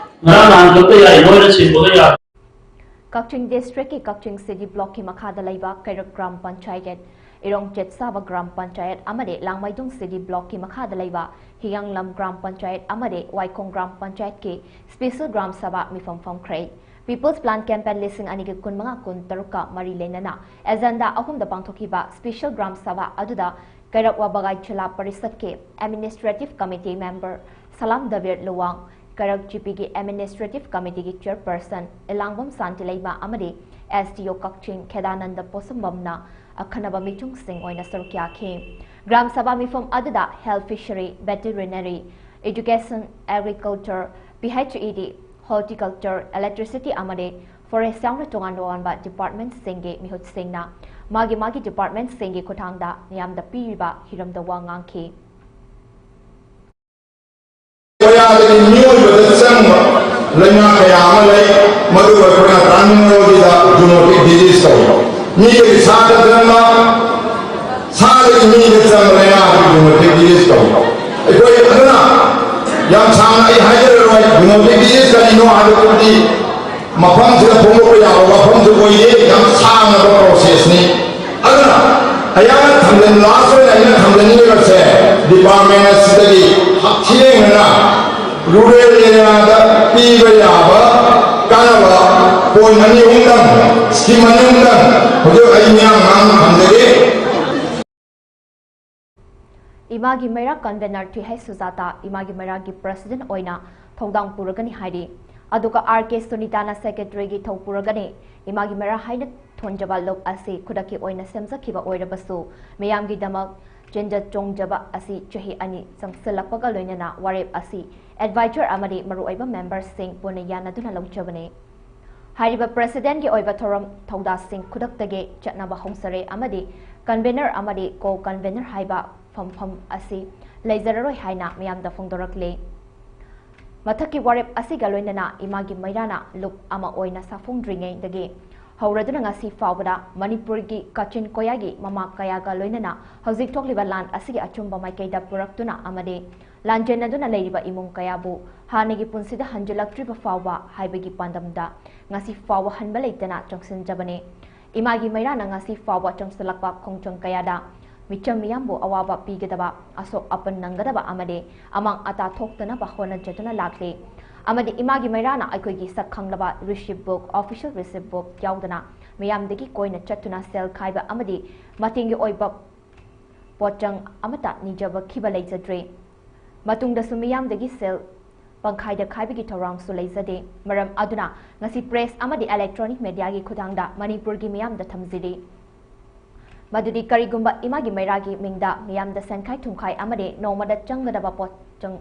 ꯉꯔꯥꯡ ꯅꯍꯥꯟ ꯈꯛꯇ ꯌꯥꯏ, ꯃꯣꯏꯅ ꯁꯤꯟꯕꯒ ꯌꯥꯗ꯭ꯔꯦ꯫ ꯀꯛꯆꯤꯡ ꯗꯤꯁꯇ꯭ꯔꯤꯛꯀꯤ ꯀꯛꯆꯤꯡ ꯁꯤꯇꯤ ꯕ꯭ꯂꯣꯛꯀꯤ ꯃꯈꯥꯗ ꯂꯩꯕ ꯀꯩꯔꯛ ꯒ꯭ꯔꯥꯝ ꯄꯟꯆꯥꯌꯠ, ꯏꯔꯣꯡ ꯆꯦꯠꯁꯥꯕ ꯒ꯭ꯔꯥꯝ ꯄꯟꯆꯥꯌꯠ ꯑꯃꯗꯤ ꯂꯥꯡꯃꯩꯗꯣꯡ ꯁꯤꯇꯤ ꯕ꯭ꯂꯣꯛꯀꯤ ꯃꯈꯥꯗ ꯂꯩꯕ ꯍꯤꯌꯥꯡꯂꯝ ꯒ꯭ꯔꯥꯝ ꯄꯟꯆꯥꯌꯠ ꯑꯃꯗꯤ ꯋꯥꯏꯈꯣꯡ ꯒ꯭ꯔꯥꯝ ꯄꯟꯆꯥꯌꯠꯀꯤ ꯁ꯭ꯄꯦꯁꯦꯜ ꯒ꯭ꯔꯥꯝ ꯁꯚꯥ ꯃꯤꯐꯝ ꯐꯝꯈ꯭ꯔꯦ꯫ ꯄꯤꯄꯜꯁ ꯄ꯭ꯂꯥꯟ ꯀꯦꯝꯄꯦꯟ ꯂꯤꯁꯤꯡ ꯑꯅꯤꯒꯤ ꯀꯨꯟꯃꯉꯥ ꯀꯨꯟꯇꯔꯨꯛꯀ ꯃꯔꯤ ꯂꯩꯅꯅ ꯑꯦꯖꯦꯟꯗꯥ ꯑꯍꯨꯝꯗ ꯄꯥꯡꯊꯣꯛꯈꯤꯕ ꯁ꯭ꯄꯦꯁꯦꯜ ꯒ꯭ꯔꯥꯝ ꯁꯚꯥ ꯑꯗꯨꯗ ꯀꯩꯔꯛ ꯋꯥꯕꯒꯥꯏ ꯖꯤꯂꯥ ꯄꯔꯤꯁꯠꯀꯤ ꯑꯦꯗꯃꯤꯅꯤꯁꯇ꯭ꯔꯦꯇꯤꯚ ꯀꯃꯤꯇꯤ ꯃꯦꯝꯕꯔ ꯁꯂꯥꯝ ꯗꯕꯤꯔ ꯂꯨꯋꯥꯡ, ꯀꯩꯔꯛ ꯖꯤꯄꯤꯒꯤ ꯑꯦꯗꯃꯤꯅꯤꯁꯇ꯭ꯔꯦꯇꯤꯚ ꯀꯃꯤꯇꯤꯒꯤ ꯆꯤꯌꯔꯄꯔꯁꯟ ꯏꯂꯥꯡꯕꯝ ꯁꯥꯟꯇꯤꯂꯩꯃ ꯑꯃꯗꯤ ꯑꯦꯁ ꯗꯤ ꯑꯣ ꯀꯛꯆꯤꯡ ꯈꯦꯗꯥꯅꯟꯗ ꯄꯣꯁꯝꯕꯝꯅ ꯑꯈꯟꯅꯕ ꯃꯤꯆꯨꯡꯁꯤꯡ ꯑꯣꯏꯅ ꯁꯔꯨꯛ ꯌꯥꯈꯤ꯫ ꯒ꯭ꯔꯥꯝ ꯁꯚꯥ ꯃꯤꯐꯝ ꯑꯗꯨꯗ health fishery, veterinary, Education, Agriculture, P H E D, Horticulture, Electricity ꯑꯃꯗꯤ Forest ꯌꯥꯎꯅ ꯇꯣꯉꯥꯟ ꯇꯣꯉꯥꯟꯕ departmentꯁꯤꯡꯒꯤ ꯃꯤꯍꯨꯠꯁꯤꯡꯅ ꯃꯥꯒꯤ ꯃꯥꯒꯤ departmentꯁꯤꯡꯒꯤ ꯈꯨꯠꯊꯥꯡꯗ ꯃꯤꯌꯥꯝꯗ ꯄꯤꯔꯤꯕ ꯍꯤꯔꯝꯗ ꯋꯥ ꯉꯥꯡꯈꯤ꯫ ꯀꯌꯥꯗꯒꯤ ꯃꯤꯑꯣꯏꯕꯗ ꯆꯪꯕ ꯂꯥꯏꯅꯥ ꯀꯌꯥ ꯑꯃ ꯂꯩ, ꯃꯗꯨꯕꯨ ꯑꯩꯈꯣꯏꯅ terminologyꯗ zoonotic disease ꯀꯧꯏ꯫ ꯃꯤꯗꯒꯤ ꯁꯥꯗ ꯆꯪꯕ, ꯁꯥꯗꯒꯤ ꯃꯤꯗ ꯆꯪꯕ ꯂꯥꯏꯅꯥ ꯑꯗꯨ zoonotic disease ꯀꯧꯏ꯫ ꯑꯩꯈꯣꯏ ꯑꯗꯨꯅ ꯌꯥꯝ ꯁꯥꯡꯅ ꯑꯩ ꯍꯥꯏꯖꯔꯔꯣꯏ, zoonotic disease ꯀꯔꯤꯅꯣ ꯍꯥꯏꯕꯗꯨꯗꯤ ꯃꯐꯝꯁꯤꯗ ꯐꯣꯡꯗꯣꯛꯄ ꯌꯥꯕ ꯋꯥꯐꯝꯁꯨ ꯑꯣꯏꯗꯦ, ꯌꯥꯝ ꯁꯥꯡꯂꯕ processꯅꯤ꯫ ꯑꯗꯨꯅ ꯑꯩꯍꯥꯛꯅ ꯊꯝꯖꯟ-, last ꯑꯣꯏꯅ ꯑꯩꯅ ꯊꯝꯖꯅꯤꯡꯉꯤꯕꯁꯦ, department ꯑꯁꯤꯗꯒꯤ ꯍꯛꯊꯦꯡꯅꯅ rural areaꯗ ꯄꯤꯕ ꯌꯥꯕ ꯀꯥꯟꯅꯕ point ꯑꯅꯤ ꯑꯍꯨꯝꯗꯪ, scheme ꯑꯅꯤ ꯑꯍꯨꯝꯗꯪ ꯍꯧꯖꯤꯛ ꯑꯩ ꯃꯤꯌꯥꯝ ꯃꯃꯥꯡꯗ ꯊꯝꯖꯒꯦ꯫ ꯏꯃꯥꯒꯤ ꯃꯩꯔꯥ convener ꯊꯨꯏꯍꯩ ꯁꯨꯖꯥꯇꯥ ꯏꯃꯥꯒꯤ ꯃꯩꯔꯥꯒꯤ president ꯑꯣꯏꯅ ꯊꯧꯗꯥꯡ ꯄꯨꯔꯒꯅꯤ ꯍꯥꯏꯔꯤ꯫ ꯑꯗꯨꯒ R K ꯁꯨꯅꯤꯇꯥꯅ secretaryꯒꯤ ꯊꯧ ꯄꯨꯔꯒꯅꯤ꯫ ꯏꯃꯥꯒꯤ ꯃꯩꯔꯥ ꯍꯥꯏꯅ ꯊꯣꯟꯖꯕ ꯂꯨꯞ ꯑꯁꯤ ꯈꯨꯗꯛꯀꯤ ꯑꯣꯏꯅ ꯁꯦꯝꯖꯈꯤꯕ ꯑꯣꯏꯔꯕꯁꯨ, ꯃꯤꯌꯥꯝꯒꯤꯗꯃꯛ ꯆꯦꯟꯖ ꯆꯣꯡꯖꯕ ꯑꯁꯤ ꯆꯍꯤ ꯑꯅꯤ ꯆꯪꯁꯤꯜꯂꯛꯄꯒ ꯂꯣꯏꯅꯅ ꯋꯥꯔꯦꯞ ꯑꯁꯤ advisor ꯑꯃꯗꯤ ꯃꯔꯨꯑꯣꯏꯕ memberꯁꯤꯡ ꯄꯨꯟꯅ ꯌꯥꯅꯗꯨꯅ ꯂꯧꯖꯕꯅꯤ꯫ ꯍꯥꯏꯔꯤꯕ presidentꯀꯤ ꯑꯣꯏꯕ ꯊꯧꯔꯝ ꯊꯧꯗꯥꯁꯤꯡ ꯈꯨꯗꯛꯇꯒꯤ ꯆꯠꯅꯕ ꯍꯧꯖꯔꯦ ꯑꯃꯗꯤ convener ꯑꯃꯗꯤ co-convener ꯍꯥꯏꯕ ꯐꯝꯐꯝ ꯑꯁꯤ ꯂꯩꯖꯔꯔꯣꯏ ꯍꯥꯏꯅ ꯃꯤꯌꯥꯝꯗ ꯐꯣꯡꯗꯣꯔꯛꯂꯤ꯫ ꯃꯊꯛꯀꯤ ꯋꯥꯔꯦꯞ ꯑꯁꯤꯒ ꯂꯣꯏꯅꯅ ꯏꯃꯥꯒꯤ ꯃꯩꯔꯥꯅ ꯂꯨꯞ ꯑꯃ ꯑꯣꯏꯅ ꯁꯥꯐꯣꯡꯗ꯭ꯔꯤꯉꯩꯗꯒꯤ ꯍꯧꯔꯗꯨꯅ ꯉꯁꯤ ꯐꯥꯎꯕꯗ ꯃꯅꯤꯄꯨꯔꯒꯤ ꯀꯥꯆꯤꯟ ꯀꯣꯌꯥꯒꯤ ꯃꯃꯥ ꯀꯌꯥꯒ ꯂꯣꯏꯅꯅ ꯍꯧꯖꯤꯛ ꯊꯣꯛꯂꯤꯕ ꯂꯥꯟ ꯑꯁꯤꯒꯤ ꯑꯆꯨꯝꯕ ꯃꯥꯏꯀꯩꯗ ꯄꯨꯔꯛꯇꯨꯅ ꯑꯃꯗꯤ ꯂꯥꯟꯖꯦꯟꯅꯗꯨꯅ ꯂꯩꯔꯤꯕ ꯏꯃꯨꯡ ꯀꯌꯥꯕꯨ ꯍꯥꯟꯅꯒꯤ ꯄꯨꯟꯁꯤꯗ ꯍꯟꯖꯤꯜꯂꯛꯇ꯭ꯔꯤꯕ ꯐꯥꯎꯕ ꯍꯥꯏꯕꯒꯤ ꯄꯥꯟꯗꯝꯗ ꯉꯁꯤ ꯐꯥꯎꯕ ꯍꯟꯕ ꯂꯩꯇꯅ ꯆꯪꯁꯤꯟꯖꯕꯅꯤ꯫ ꯏꯃꯥꯒꯤ ꯃꯩꯔꯥꯅ ꯉꯁꯤ ꯐꯥꯎꯕ ꯆꯪꯁꯤꯜꯂꯛꯄ ꯈꯣꯡꯖꯪ ꯀꯌꯥꯗ ꯃꯤꯆꯝ ꯃꯤꯌꯥꯝꯕꯨ ꯑꯋꯥꯕ ꯄꯤꯒꯗꯕ, ꯑꯁꯣꯛ ꯑꯄꯟ ꯅꯪꯒꯗꯕ ꯑꯃꯗꯤ ꯑꯃꯥꯡ ꯑꯇꯥ ꯊꯣꯛꯇꯅꯕ ꯍꯣꯠꯅꯖꯗꯨꯅ ꯂꯥꯛꯂꯤ꯫ ꯑꯃꯗꯤ ꯏꯃꯥꯒꯤ ꯃꯩꯔꯥꯅ ꯑꯩꯈꯣꯏꯒꯤ ꯁꯛ ꯈꯪꯂꯕ receipt book, official receipt book ꯌꯥꯎꯗꯅ ꯃꯤꯌꯥꯝꯗꯒꯤ ꯀꯣꯏꯅ ꯆꯠꯇꯨꯅ ꯁꯦꯜ ꯈꯥꯏꯕ ꯑꯃꯗꯤ ꯃꯇꯦꯡꯒꯤ ꯑꯣꯏꯕ ꯄꯣꯠꯆꯪ ꯑꯃꯠꯇ ꯅꯤꯖꯕꯈꯤꯕ ꯂꯩꯖꯗ꯭ꯔꯤ꯫ ꯃꯇꯨꯡꯗꯁꯨ ꯃꯤꯌꯥꯝꯗꯒꯤ ꯁꯦꯜ ꯄꯪꯈꯥꯏꯗ ꯈꯥꯏꯕꯒꯤ ꯊꯧꯔꯥꯡꯁꯨ ꯂꯩꯖꯗꯦ꯫ ꯃꯔꯝ ꯑꯗꯨꯅ ꯉꯁꯤ press ꯑꯃꯗꯤ electronic mediaꯒꯤ ꯈꯨꯠꯊꯥꯡꯗ ꯃꯅꯤꯄꯨꯔꯒꯤ ꯃꯤꯌꯥꯝꯗ ꯊꯝꯖꯔꯤ꯫ ꯃꯗꯨꯗꯤ ꯀꯔꯤꯒꯨꯝꯕ ꯏꯃꯥꯒꯤ ꯃꯩꯔꯥꯒꯤ ꯃꯤꯡꯗ ꯃꯤꯌꯥꯝꯗ ꯁꯦꯟꯈꯥꯏ ꯊꯨꯝꯈꯥꯏ ꯑꯃꯗꯤ ꯅꯣꯡꯃꯗ ꯆꯪꯒꯗꯕ ꯄꯣꯠꯆꯪ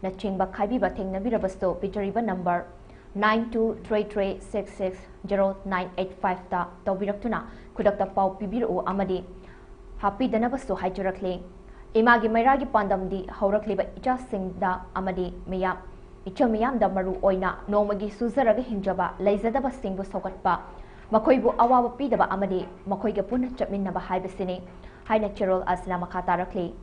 ꯅꯆꯤꯡꯕ ꯈꯥꯏꯕꯤꯕ ꯊꯦꯡꯅꯕꯤꯔꯕꯁꯨ, ꯄꯤꯖꯔꯤꯕ number nine two three three six six zero nine eight five ꯇ ꯇꯧꯕꯤꯔꯛꯇꯨꯅ ꯈꯨꯗꯛꯇ ꯄꯥꯎ ꯄꯤꯕꯤꯔꯛꯎ ꯑꯃꯗꯤ ꯍꯥꯞꯄꯤꯗꯅꯕꯁꯨ ꯍꯥꯏꯖꯔꯛꯂꯤ꯫ ꯏꯃꯥꯒꯤ ꯃꯩꯔꯥꯒꯤ ꯄꯥꯟꯗꯝꯗꯤ ꯍꯧꯔꯛꯂꯤꯕ ꯏꯆꯥꯁꯤꯡꯗ ꯑꯃꯗꯤ ꯃꯤꯌꯥꯝ, ꯏꯆꯝ ꯃꯤꯌꯥꯝꯗ ꯃꯔꯨ ꯑꯣꯏꯅ ꯅꯣꯡꯃꯒꯤ ꯁꯨꯖꯔꯒ ꯍꯤꯡꯖꯕ ꯂꯩꯖꯗꯕꯁꯤꯡꯕꯨ ꯁꯧꯒꯠꯄ, ꯃꯈꯣꯏꯕꯨ ꯑꯋꯥꯕ ꯄꯤꯗꯕ ꯑꯃꯗꯤ ꯃꯈꯣꯏꯒ ꯄꯨꯟꯅ ꯆꯠꯃꯤꯟꯅꯕ ꯍꯥꯏꯕꯁꯤꯅꯤ ꯍꯥꯏꯅ ꯆꯦꯔꯣꯜ ꯑꯁꯤꯅ ꯃꯈꯥ ꯇꯥꯔꯛꯂꯤ꯫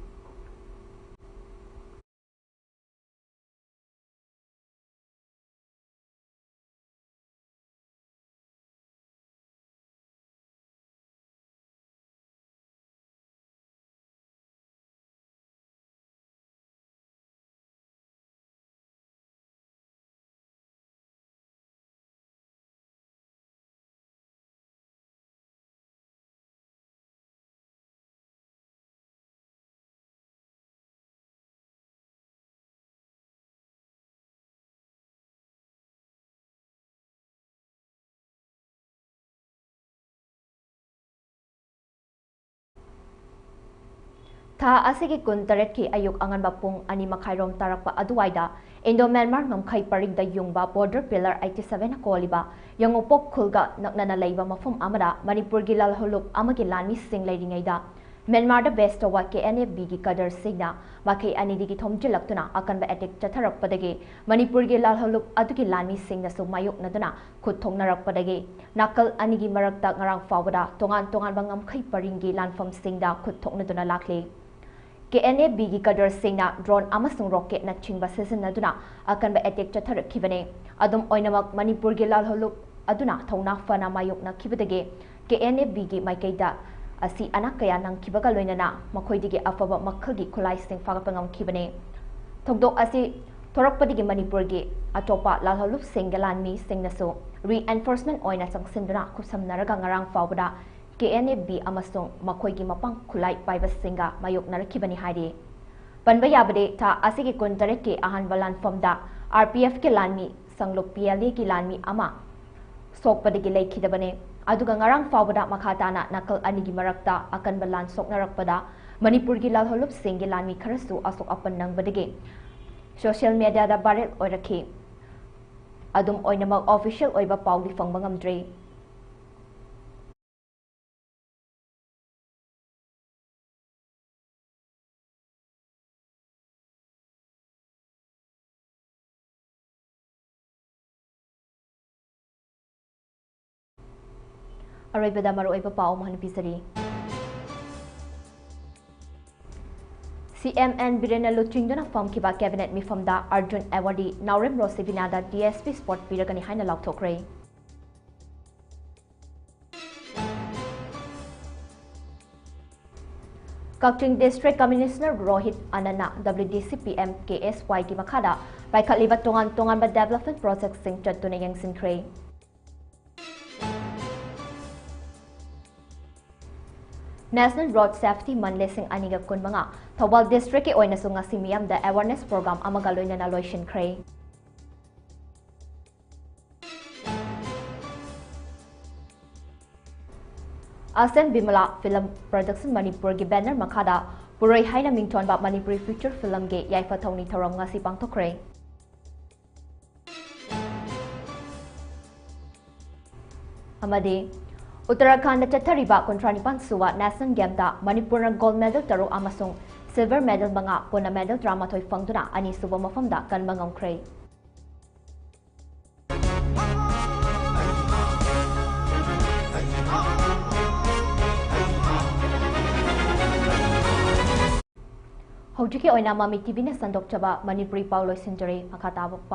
ꯊꯥ ꯑꯁꯤꯒꯤ ꯀꯨꯟꯇꯔꯦꯠꯀꯤ ꯑꯌꯨꯛ ꯑꯉꯟꯕ ꯄꯨꯡ ꯑꯅꯤ ꯃꯈꯥꯏꯔꯣꯝ ꯇꯥꯔꯛꯄ ꯑꯗꯨꯋꯥꯏꯗ ꯏꯟꯗꯣ ꯃ꯭ꯌꯥꯟꯃꯥꯔ ꯉꯝꯈꯩ ꯄꯔꯤꯡꯗ ꯌꯨꯡꯕ border pillar eighty seven ꯀꯣꯜꯂꯤꯕ ꯌꯥꯡꯉꯨꯄꯣꯛ ꯈꯨꯜꯒ ꯅꯛꯅꯅ ꯂꯩꯕ ꯃꯐꯝ ꯑꯃꯗ ꯃꯅꯤꯄꯨꯔꯒꯤ ꯂꯥꯜꯍꯧꯂꯨꯞ ꯑꯃꯒꯤ ꯂꯥꯟꯃꯤꯁꯤꯡ ꯂꯩꯔꯤꯉꯩꯗ ꯃ꯭ꯌꯥꯟꯃꯥꯔꯗ base ꯇꯧꯕ K N A B ꯒꯤ cadre ꯁꯤꯡꯅ ꯃꯥꯏꯀꯩ ꯑꯅꯤꯗꯒꯤ ꯊꯣꯝꯖꯤꯜꯂꯛꯇꯨꯅ ꯑꯀꯟꯕ attack ꯆꯠꯊꯔꯛꯄꯗꯒꯤ ꯃꯅꯤꯄꯨꯔꯒꯤ ꯂꯥꯜꯍꯧꯂꯨꯞ ꯑꯗꯨꯒꯤ ꯂꯥꯟꯃꯤꯁꯤꯡꯅꯁꯨ ꯃꯥꯌꯣꯛꯅꯗꯨꯅ ꯈꯨꯠ ꯊꯣꯛꯅꯔꯛꯄꯗꯒꯤ ꯅꯥꯀꯜ ꯑꯅꯤꯒꯤ ꯃꯔꯛꯇ ꯉꯔꯥꯡ ꯐꯥꯎꯕꯗ ꯇꯣꯉꯥꯟ ꯇꯣꯉꯥꯟꯕ ꯉꯝꯈꯩ ꯄꯔꯤꯡꯒꯤ ꯂꯥꯟꯐꯝꯁꯤꯡꯗ ꯈꯨꯠ ꯊꯣꯛꯅꯗꯨꯅ ꯂꯥꯛꯂꯤ꯫ K N A B ꯒꯤ cadre ꯁꯤꯡꯅ drone ꯑꯃꯁꯨꯡ rocket ꯅꯆꯤꯡꯕ ꯁꯤꯖꯤꯟꯅꯗꯨꯅ ꯑꯀꯟꯕ attack ꯆꯠꯊꯔꯛꯈꯤꯕꯅꯤ꯫ ꯑꯗꯨꯝ ꯑꯣꯏꯅꯃꯛ, ꯃꯅꯤꯄꯨꯔꯒꯤ ꯂꯥꯜꯍꯧꯂꯨꯞ ꯑꯗꯨꯅ ꯊꯧꯅꯥ ꯐꯅ ꯃꯥꯌꯣꯛꯅꯈꯤꯕꯗꯒꯤ K N A B ꯒꯤ ꯃꯥꯏꯀꯩꯗ ꯑꯁꯤ ꯑꯅꯥ ꯀꯌꯥ ꯅꯪꯈꯤꯕꯒ ꯂꯣꯏꯅꯅ ꯃꯈꯣꯏꯗꯒꯤ ꯑꯐꯕ ꯃꯈꯜꯒꯤ ꯈꯨꯠꯂꯥꯏꯁꯤꯡ ꯐꯥꯒꯠꯄ ꯉꯝꯈꯤꯕꯅꯤ꯫ ꯊꯧꯗꯣꯛ ꯑꯁꯤ ꯊꯣꯔꯛꯄꯗꯒꯤ ꯃꯅꯤꯄꯨꯔꯒꯤ ꯑꯇꯣꯞꯄ ꯂꯥꯜꯍꯧꯂꯨꯞꯁꯤꯡꯒꯤ ꯂꯥꯟꯃꯤꯁꯤꯡꯅꯁꯨ reinforcement ꯑꯣꯏꯅ ꯆꯪꯁꯤꯟꯗꯨꯅ ꯈꯨꯠꯁꯝꯅꯔꯒ ꯉꯔꯥꯡ ꯐꯥꯎꯕꯗ K N A B ꯑꯃꯁꯨꯡ ꯃꯈꯣꯏꯒꯤ ꯃꯄꯥꯡ ꯈꯨꯠꯂꯥꯏ ꯄꯥꯏꯕꯁꯤꯡꯒ ꯃꯥꯌꯣꯛꯅꯔꯛꯈꯤꯕꯅꯤ ꯍꯥꯏꯔꯤ꯫ ꯄꯟꯕ ꯌꯥꯕꯗꯤ, ꯊꯥ ꯑꯁꯤꯒꯤ ꯀꯨꯟꯇꯔꯦꯠꯀꯤ ꯑꯍꯥꯟꯕ ꯂꯥꯟꯐꯝꯗ R P F ꯀꯤ ꯂꯥꯟꯃꯤ ꯁꯪꯂꯨꯞ P L A ꯒꯤ ꯂꯥꯟꯃꯤ ꯑꯃ ꯁꯣꯛꯄꯗꯒꯤ ꯂꯩꯈꯤꯗꯕꯅꯤ꯫ ꯑꯗꯨꯒ ꯉꯔꯥꯡ ꯐꯥꯎꯕꯗ ꯃꯈꯥ ꯇꯥꯅ ꯅꯥꯀꯜ ꯑꯅꯤꯒꯤ ꯃꯔꯛꯇ ꯑꯀꯟꯕ ꯂꯥꯟ ꯁꯣꯛꯅꯔꯛꯄꯗ ꯃꯅꯤꯄꯨꯔꯒꯤ ꯂꯥꯜꯍꯧꯂꯨꯞꯁꯤꯡꯒꯤ ꯂꯥꯟꯃꯤ ꯈꯔꯁꯨ ꯑꯁꯣꯛ ꯑꯄꯟ ꯅꯪꯕꯗꯒꯤ ꯁꯣꯁꯤꯌꯦꯜ ꯃꯦꯗꯤꯌꯥꯗ ꯚꯥꯏꯔꯦꯜ ꯑꯣꯏꯔꯛꯈꯤ꯫ ꯑꯗꯨꯝ ꯑꯣꯏꯅꯃꯛ, ꯑꯣꯐꯤꯁꯤꯌꯦꯜ ꯑꯣꯏꯕ ꯄꯥꯎꯗꯤ ꯐꯪꯕ ꯉꯝꯗ꯭ꯔꯤ꯫ ꯑꯔꯣꯏꯕꯗ ꯃꯔꯨꯑꯣꯏꯕ ꯄꯥꯎ ꯑꯃꯨꯛ ꯍꯟꯅ ꯄꯤꯖꯔꯤ꯫ ꯁꯤ ꯑꯦꯝ ꯑꯦꯟ ꯕꯤꯔꯦꯟꯅ ꯂꯨꯆꯤꯡꯗꯨꯅ ꯐꯝꯈꯤꯕ ꯀꯦꯕꯤꯅꯦꯠ ꯃꯤꯐꯝꯗ ꯑꯔꯖꯨꯟ ꯑꯦꯋꯥꯔꯗꯤ ꯅꯥꯎꯔꯦꯝ ꯔꯣꯁꯤꯕꯤꯅꯥꯗ ꯗꯤ ꯑꯦꯁ ꯄꯤ ꯁ꯭ꯄꯣꯔꯠ ꯄꯤꯔꯒꯅꯤ ꯍꯥꯏꯅ ꯂꯥꯎꯊꯣꯛꯈ꯭ꯔꯦ꯫ ꯀꯛꯆꯤꯡ ꯗꯤꯁꯇ꯭ꯔꯤꯛ ꯀꯃꯤꯁꯅꯔ ꯔꯣꯍꯤꯠ ꯑꯅꯟꯅ W D C P M K S Yꯒꯤ ꯃꯈꯥꯗ ꯄꯥꯏꯈꯠꯂꯤꯕ ꯇꯣꯉꯥꯟ ꯇꯣꯉꯥꯟꯕ ꯗꯦꯕꯂꯞꯃꯦꯟ ꯄ꯭ꯔꯣꯖꯦꯛꯁꯤꯡ ꯆꯠꯇꯨꯅ ꯌꯦꯡꯁꯤꯟꯈ꯭ꯔꯦ꯫ National Road Safety Month ꯂꯤꯁꯤꯡ ꯑꯅꯤꯒ ꯀꯨꯟꯃꯉꯥ, ꯊꯧꯕꯥꯜ ꯗꯤꯁꯇ꯭ꯔꯤꯛꯀꯤ ꯑꯣꯏꯅꯁꯨ ꯉꯁꯤ ꯃꯤꯌꯥꯝꯗ ꯑꯦꯋꯥꯔꯅꯦꯁ ꯄ꯭ꯔꯣꯒ꯭ꯔꯥꯝ ꯑꯃꯒ ꯂꯣꯏꯅꯅ ꯂꯣꯏꯁꯤꯟꯈ꯭ꯔꯦ꯫ ꯑꯁꯦꯟ ꯕꯤꯃꯂꯥ ꯐꯤꯂꯝ ꯄ꯭ꯔꯣꯗꯛꯁꯟ ꯃꯅꯤꯄꯨꯔꯒꯤ ꯕꯦꯅꯔ ꯃꯈꯥꯗ ꯄꯨꯔꯣꯏ ꯍꯥꯏꯅ ꯃꯤꯡꯊꯣꯟꯕ ꯃꯅꯤꯄꯨꯔꯤ ꯐꯤꯆꯔ ꯐꯤꯂꯝꯒꯤ ꯌꯥꯏꯐ ꯊꯧꯅꯤ ꯊꯧꯔꯝ ꯉꯁꯤ ꯄꯥꯡꯊꯣꯛꯈ꯭ꯔꯦ꯫ ꯑꯃꯗꯤ ꯎꯠꯇꯔꯥꯈꯟꯗ ꯆꯠꯊꯔꯤꯕ ꯀꯨꯟꯊ꯭ꯔꯥ ꯅꯤꯄꯥꯟ ꯁꯨꯕ ꯅꯦꯁꯅꯦꯜ ꯒꯦꯝꯗ ꯃꯅꯤꯄꯨꯔꯅ ꯒꯣꯜꯗ ꯃꯦꯗꯜ ꯇꯔꯨꯛ ꯑꯃꯁꯨꯡ ꯁꯤꯜꯚꯔ ꯃꯦꯗꯜ ꯃꯉꯥ, ꯄꯨꯟꯅ ꯃꯦꯗꯜ ꯇꯔꯥꯃꯥꯊꯣꯏ ꯐꯪꯗꯨꯅ ꯑꯅꯤꯁꯨꯕ ꯃꯐꯝꯗ ꯀꯟꯕ ꯉꯝꯈ꯭ꯔꯦ꯫ ꯍꯧꯖꯤꯛꯀꯤ ꯑꯣꯏꯅ ꯃꯃꯤ ꯇꯤꯚꯤꯅ ꯁꯟꯗꯣꯛꯆꯕ ꯃꯅꯤꯄꯨꯔꯤ ꯄꯥꯎ ꯂꯣꯏꯁꯤꯟꯖꯔꯦ꯫ ꯃꯈꯥ ꯇꯥꯕ ꯄꯥꯎ